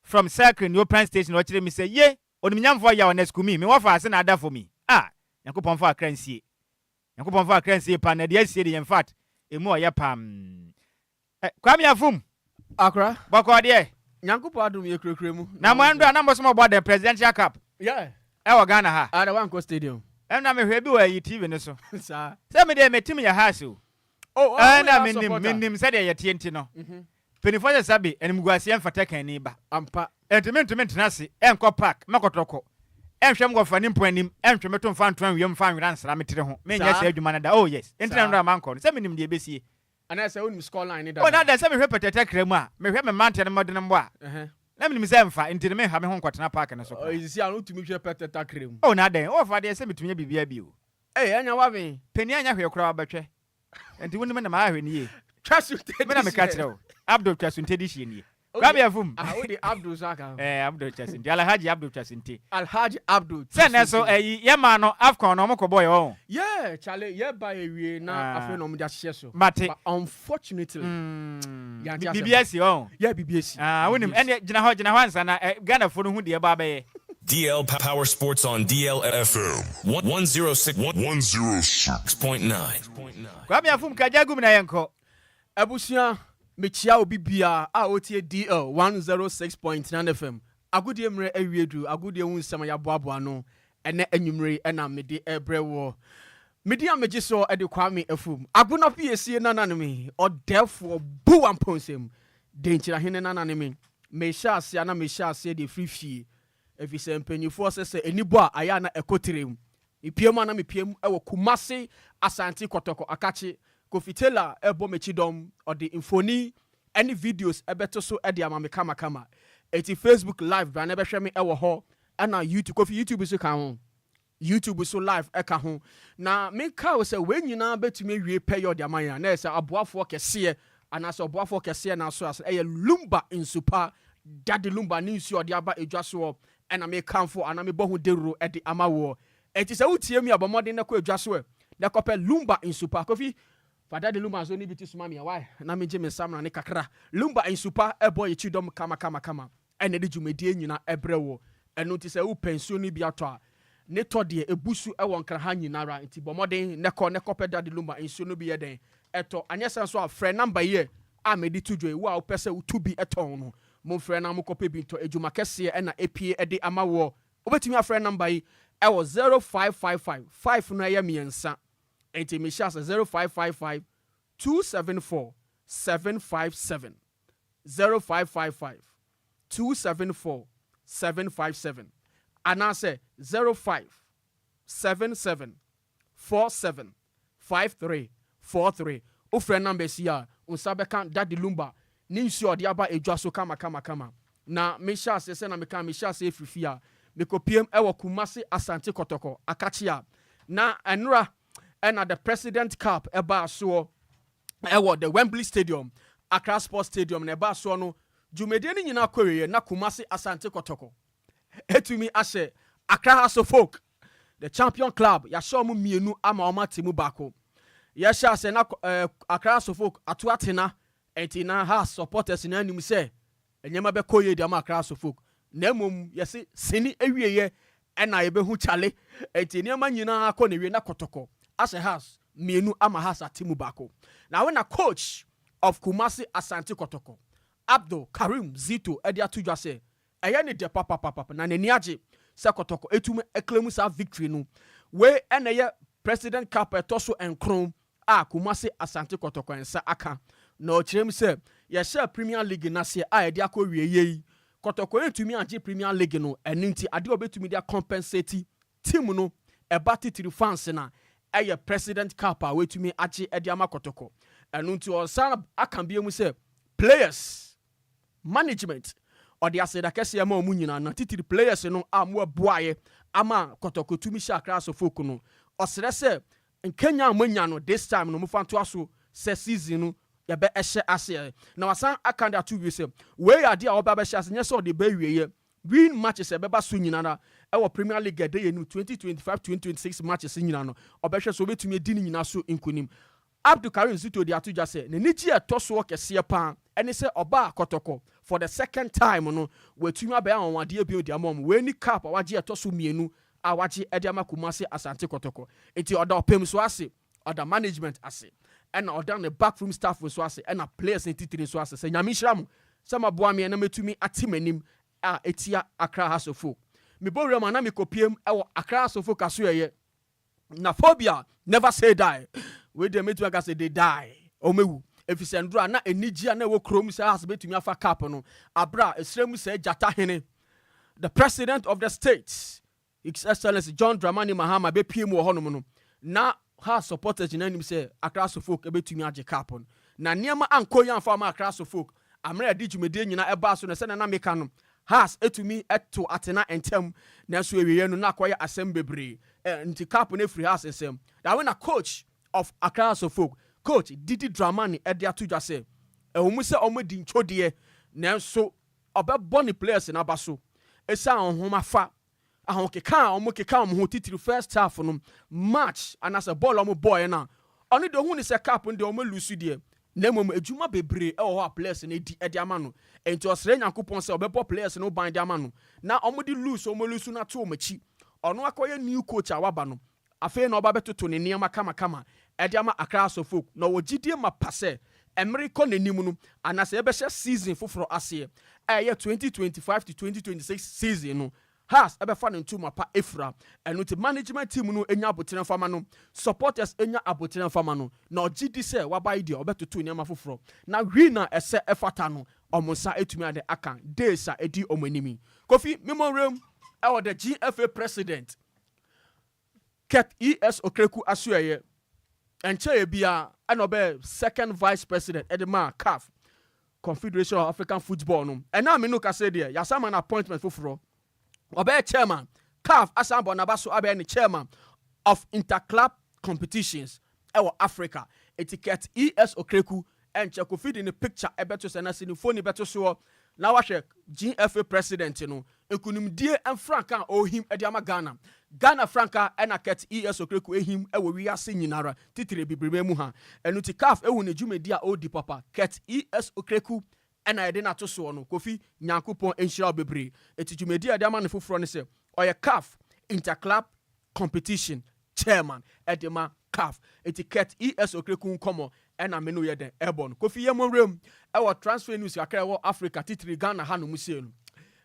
from Circle Neoplan station na ɔkyerɛ me sɛ ye onimnyamfoɔ yaw Ernest Kumi me wɔfa ase na ada for me ah Nyankopɔn fa wakra nsie Nyankopɔn fa akra nsie pa na deɛ asie deɛ in fact emu ɔyɛ pam. Eh, Kwame Afum. Akra. Bɔkɔɔ deɛ. Nyankopɔn adom yɛ kurakura mu. Na mo ɛndɔ a na mo so mo bɔ the presidential cup. Yeah. Ɛwɔ Ghana ha. Ah, na wankɔ stadium. Ɛna mehwɛ bi wɔ ayi TV no so. Saa. Sɛ me deɛ me team yɛ Hearts o. Oh, oh, Ɛna woyɛ menim supporter. menim sɛdeɛ yɛteɛ nti no. Mpanimfoɔ sɛ sabi animguaseɛ mfata kanni ba. Ampa. Enti mentumi ntena ase nkɔ park mɛkɔtɔkɔ nhwɛ me wɔfa ne mpo anim ntwe me to mfa nto anwea mu mfa nwera nsra me tiri ho. Menyɛ Saa. saa adwuma no da. Oh yes. Enti na Saa. nnora a mankɔ no sɛ menim deɛ ɛbɛsie. Anaasɛ wonim score line ne Oh na dada. adɛn sɛ mehwɛ pɛtɛtɛ kra mu a, mehwɛ me mmeranteɛ no mmɔdenbɔ a, Ɛhɛn. na menim sɛ ɛmfa, enti no menha me ho nkɔtena park no so koraa. Ɔyɛ sisi a no wotumi hwɛ pɛtɛtɛ kra mu. Oh na adɛn, wɔfa deɛ sɛ metumi yɛ biribiara bi o. Ei, ɛnya w'aven. Panin anyɛ hwee koraa wabɛtwɛ. Enti wonim na mayɛ hwɛ no yie. Twa so ntɛdi Me na meka kyerɛ wo. Abdul twa so ntɛdi hyie nie. Kwame Afum. Ah, wode Abdul so aka ho. Eh, Abdul twa so nte. Alhaji Abdul twa so nte. Alhaji Abdul Sɛ nnɛ so ɛyi yɛ maa no AFCON no ɔmo kɔ bɔɔ yɛ ɔho. Yeah, chale, yɛ ba yɛ wie na Ah. afei na ɔmo de ahyehyɛ so. Mate. But unfortunately, yɛante asɛm Biribi no. asi ɔho. Yeah, biribi asi. Ah, wonim Biribi asi. ɛnneɛ gyina hɔ gyina hɔ ansa na eh, Ghanafoɔ no hu deɛ ɛbɔ abɛyɛ. DL Power Sports on DLFM 106 106.9. Kwame Afum ka gya gum na yɛnkɔ. Abusua, mekyia obi biara a ɔretie DL 106.9 FM. Agodie mmerɛ awie duru, agodie ho nsɛm a yɛaboaboa ano ɛnɛ anwummere yi na mede rebrɛ woɔ. Me din a megye soɔ de Kwame Afum. Agona Piesie nana ne me, ɔdɛɛfoɔ Buwa Mponsem, Denkyirahene nana ne me. Mehyɛ aseɛ a na mehyɛ aseɛ de firi fie, ɛfiri sɛ mpanimfoɔ sɛ sɛ ani bɔ a ayɛ a na ɛkɔ tirim. Mepue mu a na mepue mu wɔ Kumasi Asante Kɔtɔkɔ Akakye. Kofi Taylor rebɔ m'akyi dɔm, ɔde mfoni ne videos bɛto so de ama me kamakama. Enti Facebook live bra na bɛhwɛ me wɔ hɔ, ɛna YouTube, Kofi YouTube nso ka ho. YouTube so live ka ho. Na menka wo sɛ wei nyinaa bɛtumi awie pɛyɛ ɔde ama yɛn a, na ɛyɛ sɛ aboafoɔ kɛseɛ anaasɛ ɔboafoɔ kɛseɛ na aso ase ɛyɛ Lumba nsupa, Daddy Lumba ne nsuo a ɔde aba edwa soɔ ɛna mekamfo anaa mebɔ ho dawuro de ama woɔ. Enti sɛ wotie me a, bɔ mmɔden na kɔ edwa so ɛ na kɔpɛ Lumba nsupa. Kofi, fa Daddy Lumba nso ne bi ti soma me ɛ, why? Na megye me nsamena ne kakra. Lumba nsupa ɛbɔ yɛn kyidɔm kamakamakama ɛna ɛde dwumadie nyina ɛbrɛ woɔ. Ɛno nti sɛ wopɛ nsuo no bi atɔ a, ne tɔ deɛ ɛbu so wɔ Nkran ha nyina ara. Nti bɔ mmɔden na kɔ na kɔpɛ Daddy Lumba nsuo no bi yɛ dɛn? Ɛtɔ. Anyɛ saa nso a, frɛ number yi ɛ a mede to dwa yi, wo a wopɛ sɛ wotu bi tɔn no, Momfrɛ na monkɔpɛ bi ntɔ. Adwuma kɛseɛ na apue de ama woɔ. Wobɛtumi afrɛ number yi wɔ 0555, five no ɛyɛ mmiɛnsa, enti mehyɛ ase 0555 274 757, 0555 274 757, anaasɛ 0577 47 53 43 Wofrɛ numbers yi a, wo nsa bɛka Daddy Lumba ne nsuo a ɔde aba edwa so kamakamakama. Na mehyɛ aseɛ sɛ na meka mehyɛ aseɛ firi fie a, mekɔpiem wɔ Kumasi Asante Kɔtɔkɔ, Akakye a na ɛnora ɛna the President Cup ɛbaa soɔ ɛwɔ the Wembley Stadium, Accra Sports Stadium na ɛbaa soɔ no, dwumadie no nyinaa kɔwieɛ na Kumasi Asante Kɔtɔkɔ atumi ahyɛ Accra Hearts of Oak, the champion club, yɛahyɛ wɔn mmienu ama wɔn ate mu baako. Yɛhyɛ ase na eh, Accra Hearts of Oak ato atena, nti na Hearts supporters nyinaa nim sɛ nneɛma bɛkɔ yie de ama Accra Hearts of Oak. Na mmom yɛse sini awieɛ ɛna yɛbɛhu kyale, nti nneɛma nyinaa kɔ n'awie na kɔtɔkɔ ahyɛ Hearts mmienu ama Hearts ate mu baako. Na wo na coach of Kumasi Asante Kɔtɔkɔ, Abdul Karim Zito de ato dwa sɛ Ɛyɛ no dɛ papapapapa na n'ani agye sɛ Kɔtɔkɔ atumi aclaim saa victory no. Wei na ɛyɛ President Cup a ɛtɔ so nkron a Kumasi Asante Kɔtɔkɔ nsa aka. Na ɔkyerɛ mu sɛ, Yɛhyɛɛ Premier League no aseɛ a yɛde akɔ awieeɛ yi, Kɔtɔkɔ ntumi agye Premier League no, ɛno nti adeɛ a ɔbɛtumi de acompensate team no, ɛba titiri fans na ɛyɛ President Cup a wɔatumi agye de ama Kɔtɔkɔ. Ɛno nti ɔsan aka bie mu sɛ players, management, ɔde aseda kɛseɛ ma ɔmo nyinaa, na titiri players no a mo ɛboaeɛ ama Kɔtɔkɔ tumi hyɛ Accra Hearts of Oak no. Ɔsrɛ sɛ nkenya a moanya no this time no, mofa ntoa so sɛ season no yɛbɛ ɛhyɛ aseɛ. Na wasan aka de ato wie sɛ wei yɛ adeɛ a ɔbɛ abɛhyɛ ase, nyɛ sɛ ɔde bɛ wieɛ. Win matches ɛbɛba so nyinara ɛwɔ Premier League ɛde yɛ no 2025-2026 matches nyinaa no, ɔbɛhwɛ so ɔbɛtumi adi ne nyinaa so nkonim. Abdulkarim Zito de ato dwa sɛ n'ani gye ɛtɔ soɔ kɛseɛ paa ɛne sɛ ɔbaa Kɔtɔkɔ for the second time no, watumi abɛyɛ anwanwadeɛ bio de ama ɔmo. Wei ni cup a wagye ɛtɔ so mmienu a wagye ɛde ama Kumase Asante Kɔtɔkɔ. Nti ɔda ɔpem so ase, ɔda management ase, ɛna ɔda ne backroom staff nso ase, ɛna players ne titiri nso ase sɛ Nyame nhyira mo sɛ maboa me na mɛtumi ate m'anim a ɛtia Accra Hearts of Oak. Mebɔ wura mu a na mekɔpiem ɛwɔ Accra Hearts of Oak aso ɛyɛ na phobia never say die. Wei deɛ, mɛtumi aka sɛ they die, ɔmɛwu, ɛfiri sɛ ndoro a na anigye a na ɛwɔ kurom sɛ Hearts bɛtumi afa cup no aberɛ a ɛsrɛ mu sɛ gyata hene, the president of the state, His Excellency John Dramani Mahama, bɛpie mu wɔ hɔnom no, na Hearts supporters nyinaa nim sɛ Accra Hearts of Oak ɛbɛtumi agye cup no. Na nneɛma ankɔ yi amfa ama Accra Hearts of Oak ammerɛ yɛde dwumadie nyinaa ɛbaa so no, sɛnɛ na meka no, Hearts ɛtumi ɛto atena ntɛm, nanso awieɛ no na akɔyɛ asɛm bebree. Nti cup no afiri Hearts nsɛm dawe. Na coach of Accra Hearts of Oak, Coach Didi Dramani, ɛde ato dwa sɛ ɛwɔ mu sɛ ɔmo di ntwodeɛ, nanso ɔbɛbɔ ne players n'aba so ɛsiane ɔhoma fa ahokeka a ɔmo keka ɔmo ho, titiri first half no match anaasɛ bɔɔl a ɔmo bɔɔɛ no a, ɔno deɛ ohun ne sɛ cup no deɛ ɔmo lose deɛ, na mmom adwuma bebree ɛwɔ hɔ a players no di ɛde ama no. Nti ɔsrɛ Nyankopɔn sɛ ɔbɛbɔ players no ban de ama no na ɔmo de lose ɔmo lose no ato ɔmo akyi. Ɔno akɔyɛ new coach a waba no, afei na ɔba bɛtoto ne nneɛma kamakama ɛde ama Accra Hearts of Oak, na ɔwɔ gyidie ma pa sɛ ɛmere kɔ n'anim no anaasɛ yɛbɛhyɛ season foforɔ aseɛ a ɛyɛ 2025 to 2026 season no, Hearts ɛbɛfa ne ntoma pa efura. Ɛno nti management team no enya abotire fama no, supporters enya abotire fama no, na ɔgye di sɛ waba yi deɛ, ɔbɛtoto nneɛma foforɔ na win a ɛsɛ ɛfata no, ɔmo nsa etumi ade aka days a edi ɔmo anim yi. Kofi mimɔnwuram ɛwɔ the GFA president Kurt E.S. Okraku asoɛyɛ nkyɛn bia, ɛna ɔbɛyɛ second vice president ɛde maa CAF, Confederation of African Football no. Ɛna aminu kasa deɛ, yasama no appointment foforɔ, ɔbɛyɛ chairman. CAF asan bɔ n'aba so abɛyɛ ne chairman of interclub competitions ɛwɔ Africa. Eti Kurt E.S. Okraku, ɛnkyɛ Kofi de ne picture ɛbɛto sɛ na sinifo ne bɛto soɔ na wahwɛ GFA president no nkunimdie mfranka a ɔrehim de ama Ghana. Ghana franka ɛna Kurt E.S. Okraku ehim ɛwɔ wiase nyinara, titire bebrebe mu ha. Ɛno ti CAF ehu ne dwumadi a ɔredi papa. Kurt E.S. Okraku ɛna yɛde n'ato soɔ no. Kofi, Nyankopɔn nhyira wo bebree. Eti dwumadi a yɛde ama ne foforɔ no sɛ ɔyɛ CAF interclub competition chairman ɛde ma CAF. Eti Kurt E.S. Okraku nkɔmɔ ɛna me no yɛ dɛn ɛbɔ no. Kofi, yɛ mo nwuram ɛwɔ transfer news kakra ɛwɔ Africa, titiri Ghana ha no mu sie no.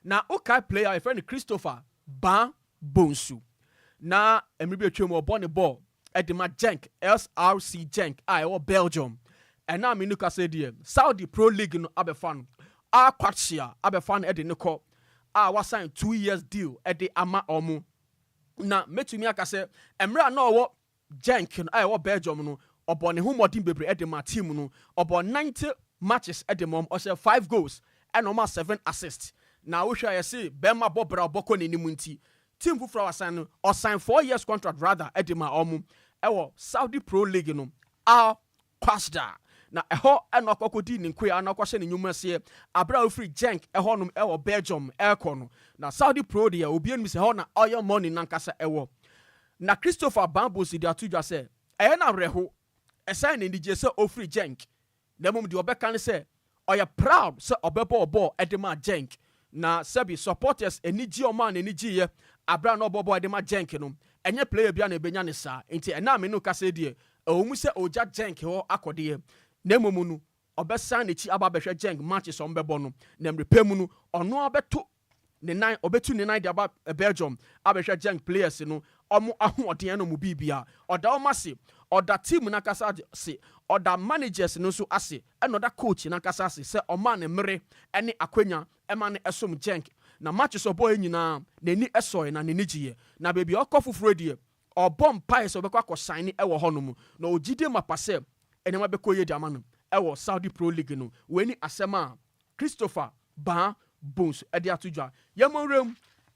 Na wokae player a yɛfrɛ no Christopher Ban Bonsu na mmerɛ bi atwa mu ɔbɔ ne ball ɛde ma Genk, SRC Genk a ɛwɔ Belgium. Ɛna me no kasa deɛ, Saudi Pro League no abɛfa no, Al Qadsiah abɛfa no ɛde ne kɔ a wasign 2 years deal ɛde ama ɔmo. Na mɛtumi aka sɛ mmerɛ a na ɔwɔ Genk no a ɛwɔ Belgium no, ɔbɔ ne ho mmɔden bebree ɛde ma team no. Ɔbɔ 90 matches ɛde ma ɔmo, ɔhyɛ 5 goals ɛna ɔma 7 assists. Na wohwɛ a, yɛse bɛrima bɔ bra ɔbɔkɔ n'anim, nti team foforɔ a wasan no, ɔsign 4 years contract rather ɛde ma ɔmo ɛwɔ Saudi Pro League no, Al Qadsiah. Na ɛhɔ ɛna ɔkɔkɔdi ne nkoa na ɔkɔhyɛ ne nnwuma seɛ abere a ofiri Genk ɛhɔnom ɛwɔ Belgium ɛrekɔ no. Na Saudi Pro deɛ, obi anim sɛ ɛhɔ na oil money nankasa ɛwɔ. Na Christopher Bambosi de ato dwa sɛ ɛyɛ no awerɛho, ɛsan ne anigye sɛ ofiri Genk, na mmom deɛ ɔbɛka ne sɛ ɔyɛ proud sɛ ɔbɛbɔ bɔɔl ɛde ma Genk. Na sɛbi supporters anigye ɔmo a n'ani gyeeɛ abere a na ɔbɔ bɔɔl ɛde ma Genk no, ɛnyɛ player bi a na ebenya ne saa. Nti ɛna me no kasa deɛ, ɛwɔ mu sɛ ɔgya Genk hɔ akɔdeɛ, na mmom no ɔbɛsan n'akyi aba abɛhwɛ Genk matches a ɔmbɛbɔ no, na mmerɛ mu no ɔno abɛto ne nan, ɔbɛtu ne nan de aba Belgium abɛhwɛ Genk players no. Wɔn ahoɔden ne wɔn biribiara. Ɔda wɔn ase. Ɔda team no ankasa ase. Ɔda managers no nso ase. Ɛna ɔda coach no ankasa ase sɛ ɔmaa no mmere ne akwanya ma no som Genk. Na matches a ɔbɔeɛ nyinaa, n'ani sɔeɛ na n'ani gyeeɛ. Na baabi a ɔkɔ foforɔ deɛ, ɔrebɔ mpaeɛ sɛ ɔbɛkɔ akɔ sign wɔ hɔnom. Na ɔwɔ gyidie mapa sɛ nneɛma bɛkɔ yie de ama no wɔ Saudi Pro League no. Wei ne asɛm a Christopher Baa Bones de ato dwa. Yɛmmɔ nwura mu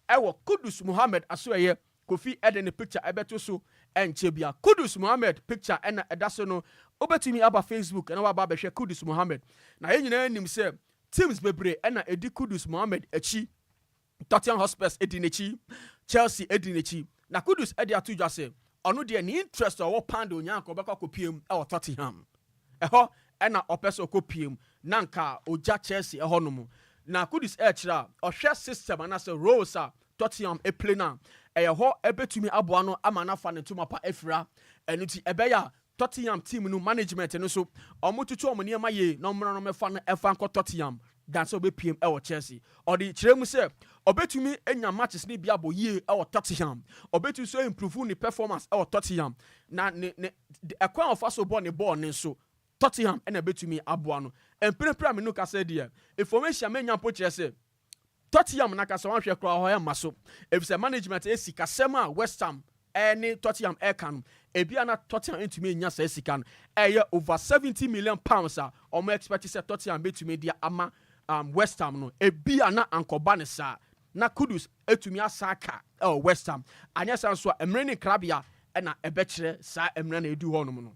wɔ Kudus Mohammed asoɛeɛ. Kofi de ne picture ɛbɛto so ɛnkyɛ bia. Kudus Mohammed picture ɛna ɛda so no. Wobɛtumi aba Facebook na waba abɛhwɛ Kudus Mohammed. Na yɛn nyinaa nim sɛ teams bebree ɛna ɛdi Kudus Mohammed akyi. Tottenham Hotspurs di n'akyi, Chelsea di n'akyi. Na Kudus de ato dwa sɛ ɔno deɛ ne interest a ɔwɔ paa de onya anka ɔbɛkɔ akɔpue mu wɔ Tottenham. Ɛhɔ na ɔpɛ sɛ ɔkɔpue mu na anka ɔgya Chelsea ɛhɔ nom. Na Kudus ɛrekyerɛ a ɔhwɛ system anaasɛ roles a Tottenham play no a, ɛyɛ hɔ ɛbɛtumi aboa no ama no afa ne ntoma pa afira. Ɛno nti ɛbɛyɛ a Tottenham team no management no nso wɔtoto wɔn nneɛma yie na wɔmmra na wɔmmɛfa no ɛmfa nkɔ Tottenham than sɛ ɔbɛpiem wɔ Chelsea. Ɔde kyerɛ mu sɛ ɔbɛtumi anya matches no bi abɔ yie wɔ Tottenham, ɔbɛtumi nso improve ne performance wɔ Tottenham, na ne ne ɛkwan a ɔfa so bɔ ne bɔɔl no nso Tottenham na ɛbɛtumi aboa no. Mprempren a me ne wo kasa yi deɛ, information a manya mpo kyerɛ sɛ Tottenham no ankasa wanhwɛ koraa hɔ ɛmma so efisɛ management yɛ sikasɛm a West Ham ne Tottenham ɛka no ebia na Tottenham ntumi nnya saa sika no ɛyɛ over 70 million pounds a wɔn expect sɛ Tottenham betumi de ama West Ham no ebia na ankɔba ne saa na Kudus etumi asa aka ɛwɔ West Ham anyɛ saa nso a mmerɛ ne nkrabea ɛna ɛbɛkyerɛ saa mmerɛ na edu hɔnom no.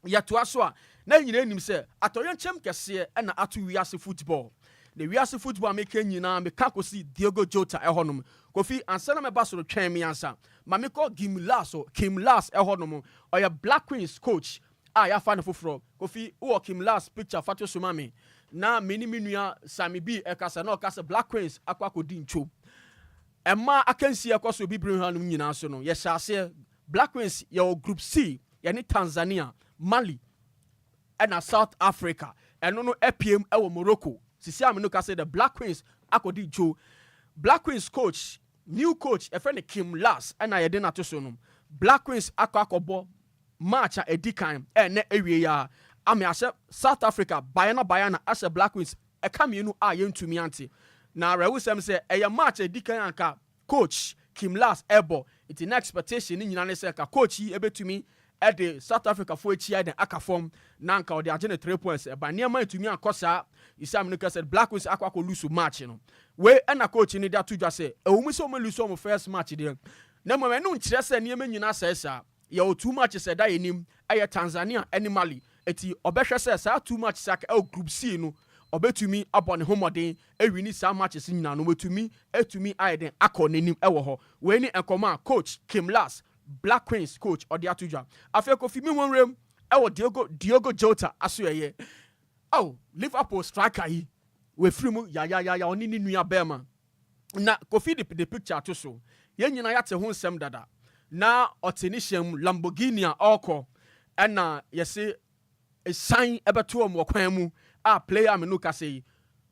Yɛtoa so a, na yɛn nyinaa nim sɛ atɔyerɛnkyɛm kɛseɛ na ato wiase football. Na wiase football a meka nyinaa, meka kɔsi Diogo Jota ɛhɔnom. Kofi, ansa na mɛba soro, twɛn me ansa. Ma mekɔ Kim Lars hɔ, Kim Lars ɛhɔnom. Ɔyɛ Black Queens coach a yɛafa no foforɔ. Kofi, wowɔ Kim Lars picture fa to so ma me. Na me ne me nua Sammy B ɛkasa, na ɔka sɛ Black Queens akɔ akɔdi ntwo. Mmaa akansie a ɛkɔ so Bibire hanom nyinaa so no, yɛhyɛ aseɛ Black Queens yɛwɔ Group C, yɛne Tanzania, Mali ɛna South Africa. Ɛno no apiem ɛwɔ Morocco. Sisi a me no ka sɛ the Black Queens akɔdi dwo. Black Queens coach, new coach, yɛfrɛ no Kim Lars ɛna yɛde no ato so no. Black Queens akɔ akɔbɔ match a ɛdi kan ɛnɛ awie yi ara. Ame ahyɛ South Africa, Bayana Bayana ahyɛ Black Queens ɛka mmienu a yɛntumi ante. Na awerɛhosɛm sɛ ɛyɛ match a ɛdi kan anka coach Kim Lars ɛbɔ nti na expectation no nyinaa ne sɛ nka coach yi ɛbɛtumi ɛde South Africa foɔ akyi ayɛ dɛn aka fam na nka ɔde agye ne 3 points ɛba nneɛma ntumi ankɔ saa Isam no kɛsɛ Black Queens akɔ akɔ lose match no. Wei ɛna coach no de ato dwa sɛ ɛwɔ mu sɛ wɔn lose wɔn first match deɛ na mmom ɛno nkyerɛ sɛ nneɛma nyinaa sɛe saa. Yɛwɔ two matches a ɛda yɛn anim, ɛyɛ Tanzania ne Mali. Enti ɔbɛhwɛ sɛ saa two matches a aka ɛwɔ Group C no, ɔbɛtumi abɔ ne ho mmɔden awini saa matches nyinaa no, watumi atumi ayɛ den akɔ n'anim wɔ hɔ. Wei ne nkɔmmɔ a coach Kim Lars, Black Queens coach, ɔde ato dwa. Afei Kofi me nwonwuram wɔ Diogo Diogo Jota asoɛeɛ. Oh, Liverpool striker yi, wafiri mu yayayaya, ɔne ne nua bɛrima. Na Kofi de de picture ato so. Yɛn nyinaa yɛate ho nsɛm dada. Na ɔte ne hyɛn mu, Lamborghini a ɔrekɔ, ɛna yɛse esian ɛbɛto wɔn wɔ kwan mu a player a me no kasa yi,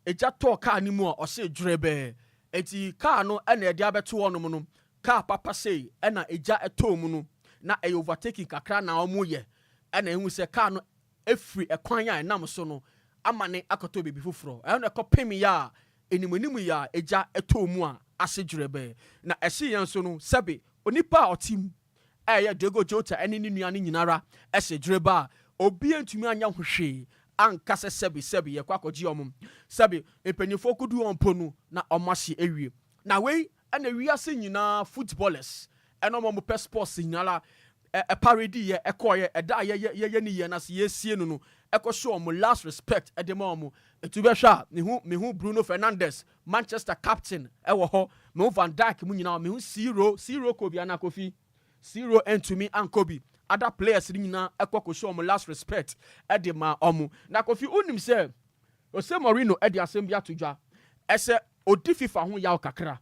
egya tɔɔ kaa no mu a ɔse dwerɛbɛɛ. Enti kaa no ɛna ɛde abɛto hɔnom no, kaa papa sei ɛna egya ɛtɔɔ mu no, na ɛyɛ overtaking kakra na wɔyɛ, ɛna ehu sɛ kaa no afiri ɛkwan a ɛnam so no amane akɔtɔ baabi foforɔ. Ɛhɔ na ɛkɔpem yɛ a animuanimu yɛ a egya tɔɔ mu a ase dwerɛbɛɛ. Na ɛhye yɛn nso no, sɛbe onipa a ɔte mu a ɛyɛ Diogo Jota ne ne nua no nyinara hye dwerɛbɛ a obiara ntumi anyɛ ho hwee anka sɛ sɛbe sɛbe yɛkɔ akɔgye wɔn. Sɛbe mpanyimfoɔ kɔdu hɔ mpo no na wɔahye awie. Na wei na wiase nyinaa footballers ɛna wɔn a wɔpɛ sports nyinara parade yɛ ɛkɔɔyɛ ɛda a yɛyɛ yɛyɛ ne yie na se yɛsie no no ɛkɔ show wɔn last respect ɛde ma wɔn. Nti wobɛhwɛ a mehu mehu Bruno Fernandes, Manchester captain ɛwɔ hɔ, mehu Van Dijk mu nyinaa, mehu Ciro, Ciro kɔ bi anaa Kofi? Ciro ɛntumi ankɔ bi. Other players no nyinaa ɛkɔ kɔ show wɔn last respect ɛde ma wɔn. Na Kofi wonim sɛ Jose Mourinho ɛde asɛm bi ato dwa ɛsɛ odi FIFA ho yaw kakra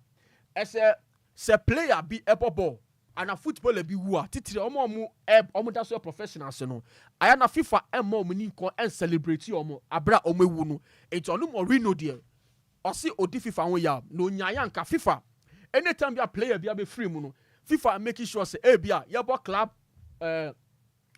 ɛsɛ sɛ player bi ɛbɔ ball ana footballer bi wu a, titiri wɔn a wɔn wɔn da so yɛ professionals no, ayɛ na FIFA ɛmma wɔn ni nkɔ ɛncelebrate wɔn abere a wɔn awu no. Nti ɔno Mourinho deɛ ɔse odi FIFA ho yaw na onyaeɛ anka FIFA anytime bi a player bi abɛfiri mu no, FIFA making sure sɛ ebi a yɛbɔ club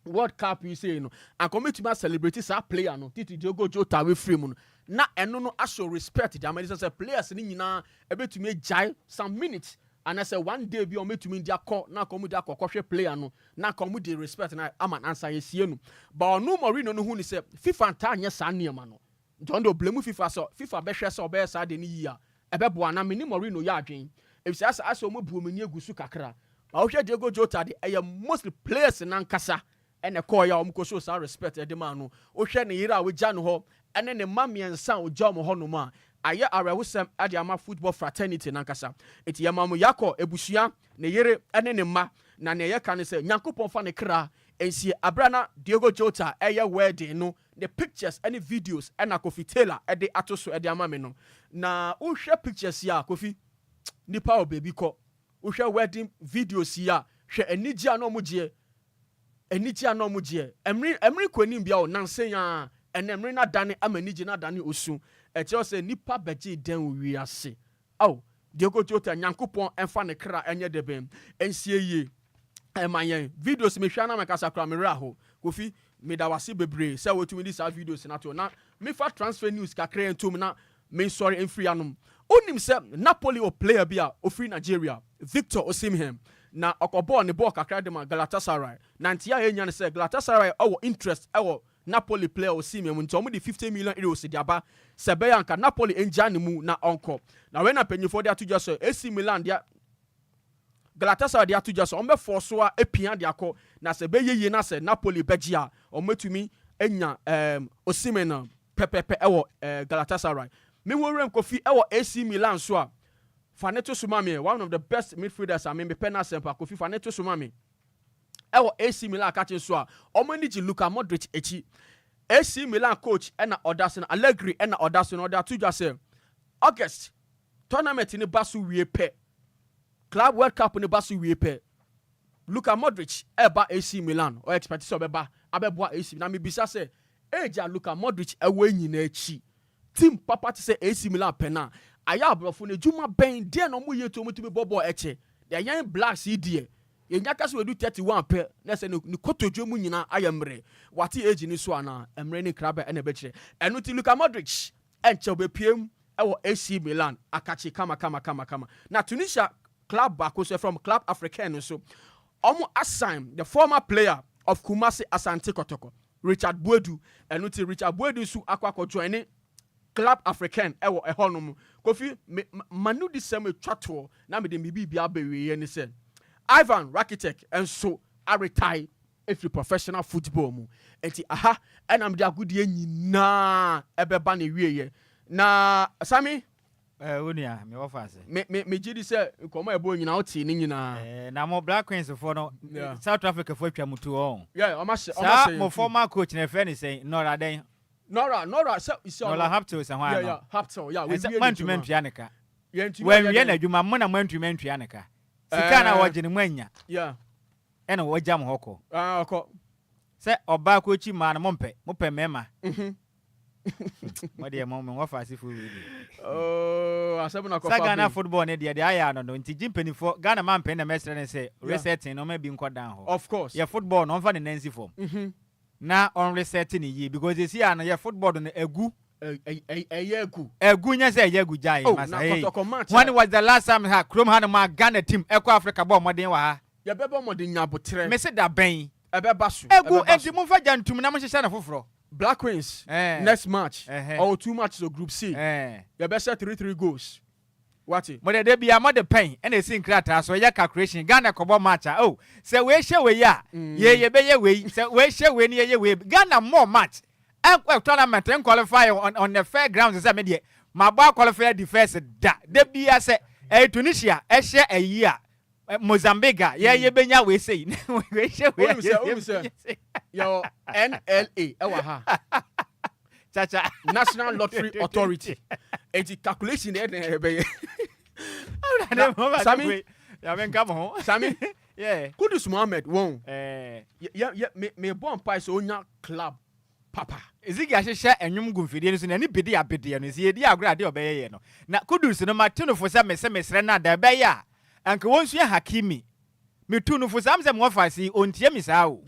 World Cup yi sei no, anka wɔbɛtumi a celebrate saa player no, titi Diogo Jota a wafiri mu no, na ɛno no ashow respect de ama no sɛ players no nyinaa ɛbɛtumi agyae some minutes anaasɛ one day bi a wɔbɛtumi de akɔ na anka wɔde akɔ kɔhwɛ player no na anka wɔde respect no ama no ansa yɛsie no. But ɔno Mourinho no hu ne sɛ FIFA ntaa nyɛ saa nneɛma no. Nti ɔno deɛ ɔblame FIFA sɛ FIFA bɛhwɛ sɛ ɔbɛyɛ saa deɛ no yie a ɛbɛboa. Na me ne Mourinho yɛ adwene efisɛ asɛ asɛ wɔn abu wɔn ani agu so kakra. But wohwɛ Diego Jota de ɛyɛ mostly players no ankasa ɛna ɛkɔɔeɛ a wɔn kɔ show saa respect ɛde maa no. Wohwɛ ne yere a wagya no hɔ ɛne ne mma mmiɛnsa a ɔgya wɔn hɔ nom a, ayɛ awerɛhosɛm ɛde ama football fraternity no ankasa. Nti yɛma mo yakɔ abusua, ne yere ɛne ne mma. Na nea yɛka ne sɛ Nyankopɔn fa ne kra nsie. Aberɛ a na Diego Jota ɛyɛ wedding no, Ne pictures ne videos na Kofi Taylor de ato so de ama me no. Na wohwɛ pictures yi a, Kofi, nipa wɔ baabi kɔ. Wohwɛ wedding videos yi a, hwɛ anigye a na wɔn gyeɛ. Anigye a na wɔn gyeɛ. Ɛmere, ɛmere kɔ anim bia o, nansa yi ara, ɛnɛ mmere no adane ama anigye no adane osu. Ɛkyerɛ sɛ nipa bɛgyee dɛn wɔ wiase. Ao, Diogo Jota, Nyankopɔn mfa ne kra nyɛ dɛbɛn nsie yie ɛma yɛn. Videos mehwɛ a na mekasa koraa me werɛ ahow. Kofi, meda wo ase bebree sɛ wotumi de saa videos no ato hɔ. Na mefa transfer news kakra ntom na mensɔre mfiri anom. Wonim sɛ Napoli wɔ player bi a ofiri Nigeria, Victor Osimhen, na ɔkɔbɔɔ ne bɔɔl kakra de ma Galatasaray. Na nteɛ a yɛnya ne sɛ Galatasaray wɔ interest wɔ Napoli player Osimhen mu nti wɔde 50 million euros de aba sɛ ɛbɛyɛ a anka Napoli ngyaa ne mu na ɔnkɔ. Na wei na mpanyinfoɔ de ato dwa sɛ AC Milan de Galatasaray de ato dwa sɛ wɔbɛfɔɔ so a apia de akɔ na sɛ ɛbɛyɛ yie na sɛ Napoli bɛgye a wɔbɛtumi anya um, Osimhen no pɛpɛpɛ ɛwɔ uh, Galatasaray. Me ho wuram Kofi ɛwɔ AC Milan so a fa ne to so ma me one of the best midfielders a me mepɛ no asɛmpa Kofi fa ne to so ma me. Ɛwɔ AC Milan akakye nso a, wɔn ani gye Luka Modric akyi. AC Milan coach na ɔda so no, Allegri na ɔda so no, ɔde ato dwa sɛ August tournament no ba so wie pɛ, Club World Cup no ba so wie pɛ, Luka Modric ɛreba AC Milan, ɔ expect sɛ ɔbɛba abɛboa AC. Na mebisa sɛ, age a Luka Modric ɛwɔ yi nyinaa akyi, team papa te sɛ AC Milan pɛ no a, ayɛ aborɔfo no adwuma bɛn? Deɛn na wɔyɛ nti wɔtumi bɔ bɔɔl ɛkyɛ? Deɛ yɛn blacks yi deɛ, Yɛnya ka sɛ wadu 31 pɛ na sɛ ne kotodwe mu nyinaa ayɛ mmerɛ. Wate age no so anaa? Mmerɛ ne nkrabɛ na ɛbɛkyerɛ. Ɛno nti Luka Modric ɛnkyɛ ɔbɛpue mu wɔ AC Milan akakye kama kama kama kama. Na Tunisia club baako nso yɛfrɛ wɔn Club Africain nso wɔn asign the former player of Kumasi Asante Kotoko Richard Boadu. Ɛno nti Richard Boadu nso akɔ akɔ joine Club Africain wɔ ɛhɔ nom. Kofi, me m'anodisɛm etwa toɔ na mede me biribi aba awieɛ ne sɛ, Ivan Rakitic nso aretae afiri professional football mu. Enti aha na mede agodie nyinaa ɛbɛba n'awieɛ. Na Sami. Eh, wo nua, me wɔ fa ase. Me me me gye di sɛ nkɔmɔ a ɛbɔ nyinaa wotee ne nyinaa. Eh, na mo Black Queens foɔ no, Yeah. South Africa foɔ atwa mo tu ɔn. Yeah, ɔmo ahyɛ ɔmo Saa ahyɛ mo yɛn tu. former coach no yɛfrɛ no sɛn? Nora dɛn? Nora, Nora sɛ sɛ ɔno. Nora Haptel sɛ hwan Yeah, no? yeah, Haptel, yeah, Ɛsɛ wawie moantumi n'adwuma. antua ne ka. Yɛntumi anyɛ Wanwie dɛn? n'adwuma, mo na moantumi antua ne ka. Sika na Eh, wɔgye no moannya. Yeah. Ɛna wɔagya mo hɔ kɔ. Ah, ɔkɔ. Sɛ ɔbaa kookyi mmaa no mompɛ, mopɛ mmarima. Mhm. Mo deɛ mo mo wɔfa asefo wei deɛ. Oh, asɛm na Sɛ kɔfa Ghana bem. football ne deɛ deɛ ayɛ ano no nti gye mpanimfoɔ Ghana mampanin na mɛsrɛ ne sɛ Yeah. resetting no ɔma bi nkɔ down hɔ. Of course. Yɛ football no ɔmfa ne nan nsi fam. Mhm. Na ɔn reset no yie because sɛsi a no yɛ football no agu. Ɛyɛ agu. Agu nyɛ sɛ ɛyɛ agu gyae Oh, masa na hey. kɔtɔkɔ match When a. was the last time ha kurom ha nom a Ghana team ɛkɔ Africa bɔɔ mmɔden wɔ ha? Yɛbɛbɔ mmɔden nya aboterɛ. Mese da bɛn? Ɛbɛba so, Agu ɛbɛba enti so. momfa gya ntum na monhyehyɛ no foforɔ. Black Queens Eh. next match Ɛhɛ. ɔwɔ 2 matches wɔ group C Eh. yɛbɛhyɛ 3 3 goals wate. Mo deɛ da biara mode pɛn na ɛsi nkrataa so yɛ calculation, Ghana kɔbɔ match a oh sɛ wei hyɛ wei a yei yɛbɛyɛ wei, sɛ wei hyɛ wei na yɛyɛ wei, Ghana mmɔɔ match ɛnkɔ tournament nqualify on, on the fair grounds sɛ me deɛ mabɔ aqualify adi first da, da biara sɛ ɛyɛ Tunisia ɛhyɛ ayi a Mozambique a yɛ yɛbɛnya wei sei wei hyɛ wei a Wonim sɛ wonim sɛ yɛwɔ NLA ɛwɔ ha. Chacha. National Lottery Authority. Enti calculation deɛ ɛdɛn ɛbɛyɛ. Na Sami. Yàmi nka mo ho. Sami. Yeah. Kudus Mohammed wɔn. Eh. Yɛ yɛ me me bɔ mpa sɛ onya club papa. Ziggy ahyehyɛ nnwom gu mfidie no so n'ani bede abedeɛ no nti yɛdi agorɔ adeɛ ɔbɛyɛ yɛ no na Kudus no mate no fo sɛ mese mesrɛ no ada ɛbɛyɛ a anka wɔnsua Hakimi. Metu no fo saa mesɛ mewɔ faase yi ɔntie me saa o.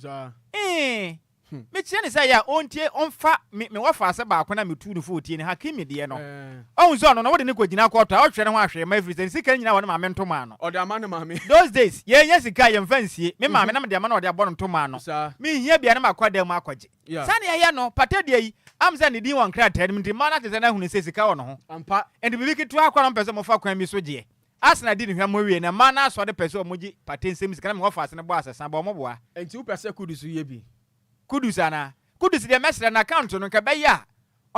Ee mekyerɛ no sɛ ɛyɛ a ɔntie ɔmfa me mewɔ faase baako na metu no fo ɔtie no Hakimi deɛ no ɔhu sɛ ɔno no wode no kɔgyina kɔɔto a ɔhwɛ ne ho ahwee ma ɛfiri sɛ ne sika no nyinaa wɔ ne maame ntoma ano. Ɔde ama ne maame. Those days yɛnya sika a yɛmfa nsie me maame na mede ama na ɔde abɔ no ntoma ano menhia bia na makɔ dan mu akɔgye. Sɛnea ɛyɛ no pata deɛ yi am sɛ ne din wɔ nkrataa no mu nti mmaa no ate sɛ na ahunu sɛ sika wɔ ne ho nti biribi ketewa koraa na wɔpɛ sɛ wɔfa kwan bi so gyeɛ. Arsenal di no hwammɔ wie na mmaa no asɔre pɛ sɛ wɔgye Partey nsam sika na mewɔ faase no bɔ asesa bɔ wɔn boa. Enti wopɛ sɛ Kudus yɛ bi? Kudus anaa? Kudus deɛ mɛsrɛ no account no nka ɛbɛyɛ a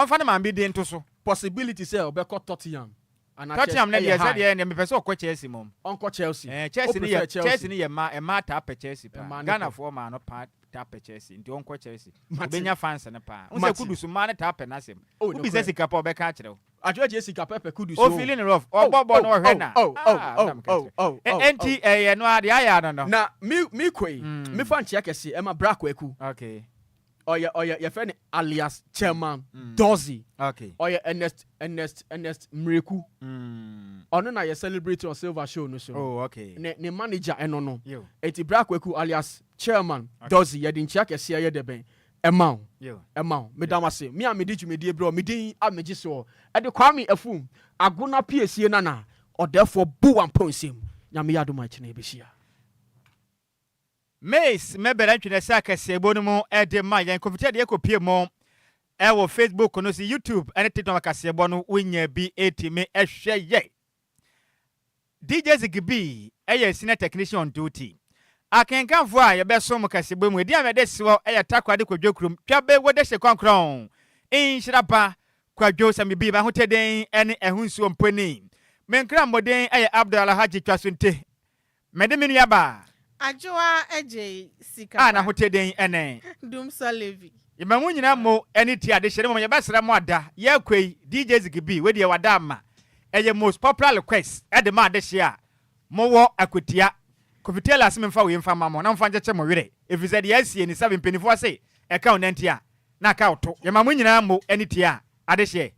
ɔmfa ne maame din nto so. Possibility sɛ ɔbɛkɔ Tottenham anaa Chelsea Tottenham no ɛyɛ deɛ high. sɛdeɛ ɛyɛ no deɛ mepɛ sɛ ɔkɔ Chelsea mmom. Ɔnkɔ Chelsea. Ɛɛ Wo Chelsea no prefer yɛ Chelsea? Chelsea no yɛ mmaa mmaa taa pɛ Chelsea paa. Mmaa no pɛ. Ghanafoɔ mmaa no paa taa pɛ Chelsea nti ɔnkɔ Chelsea. Mate. Ɔbɛnya fans no paa. Wohu sɛ Mate. Kudus mmaa no taa pɛ n'asɛm. Oh Wobisa nokorɛ. sika paa ɔbɛka akyerɛ wo. Adwoa gye sika pɛpɛ Kudus oo. Ofili no rough ɔbɔ bɔ no ɔhwɛ na Oh oh ah oh na meka oh kyerɛ. oh oh Enti ɛyɛ no ara deɛ ayɛ ano no. Na me me kɔ yi me fa nkyea kɛse ɛma Bra Kwaku. Okay. Ɔyɛ ɔyɛ yɛfrɛ no alias Chairman Dozy. Okay. Ɔyɛ Ernest Ernest Ernest Mreku. Ɔno na yɛ celebrate wɔ Silver show no so. Oh okay. Ne ne manager ɛno no. Yo. Enti Bra Kwaku alias Chairman Dozy yɛde nkyea kɛseɛ yɛ dɛbɛn Ɛma wo, ɛma wo. Meda wo ase. Me a mede dwumadie brɛ wo, me din a megye soɔ de Kwame Afum, Agona Piesie Nana, Ɔdɛɛfoɔ Boampɔnsɛm. Nyame yɛ adom a ɛkyena yɛbɛhyia. Miss Mabel Antwi na ɛsɛ akɛseɛbɔ no mu de ma yɛn. Kɔmputa deɛ kɔpie mu wɔ Facebook no so, YouTube ne TikTok akaseɛbɔ no wonya bi tumi hwɛ yɛn. DJ Ziggy B yɛ senior technician on duty. Akenkanfoɔ a yɛbɛsom mo kaseɛbɔ mu, edin a mede soɔ yɛ Takoradi Kwadwo Kurom, Twabe Wodehye Kɔnkrɔn, Nhyira Ba, Kwadwo Samibi, M'ahotɛden ne Ɛho Nsuo Mponi. Me nkrammɔden yɛ Abdul Alhaji Twasonte. Mede me nuabaa. Adwoa Adjei sika A pa. n'ahotɛ din ne. Dumsor Levy. Yɛma mo nyinaa mo ani tua adehyeɛ no mmom yɛbɛsrɛ mo ada yɛrekɔ yi DJ Ziggy B wei deɛ wada ama ɛyɛ most popular request de ma adehyeɛ a mowɔ Akwatia Kofi Taylor se memfa wei mfa mma mo na momfa nkyekye mo werɛ ɛfiri sɛ deɛ asie ni sɛbe mpaninfoɔ se ɛka wo nanti a na aka wo to yɛma mo nyinaa mo ani tua adehyeɛ.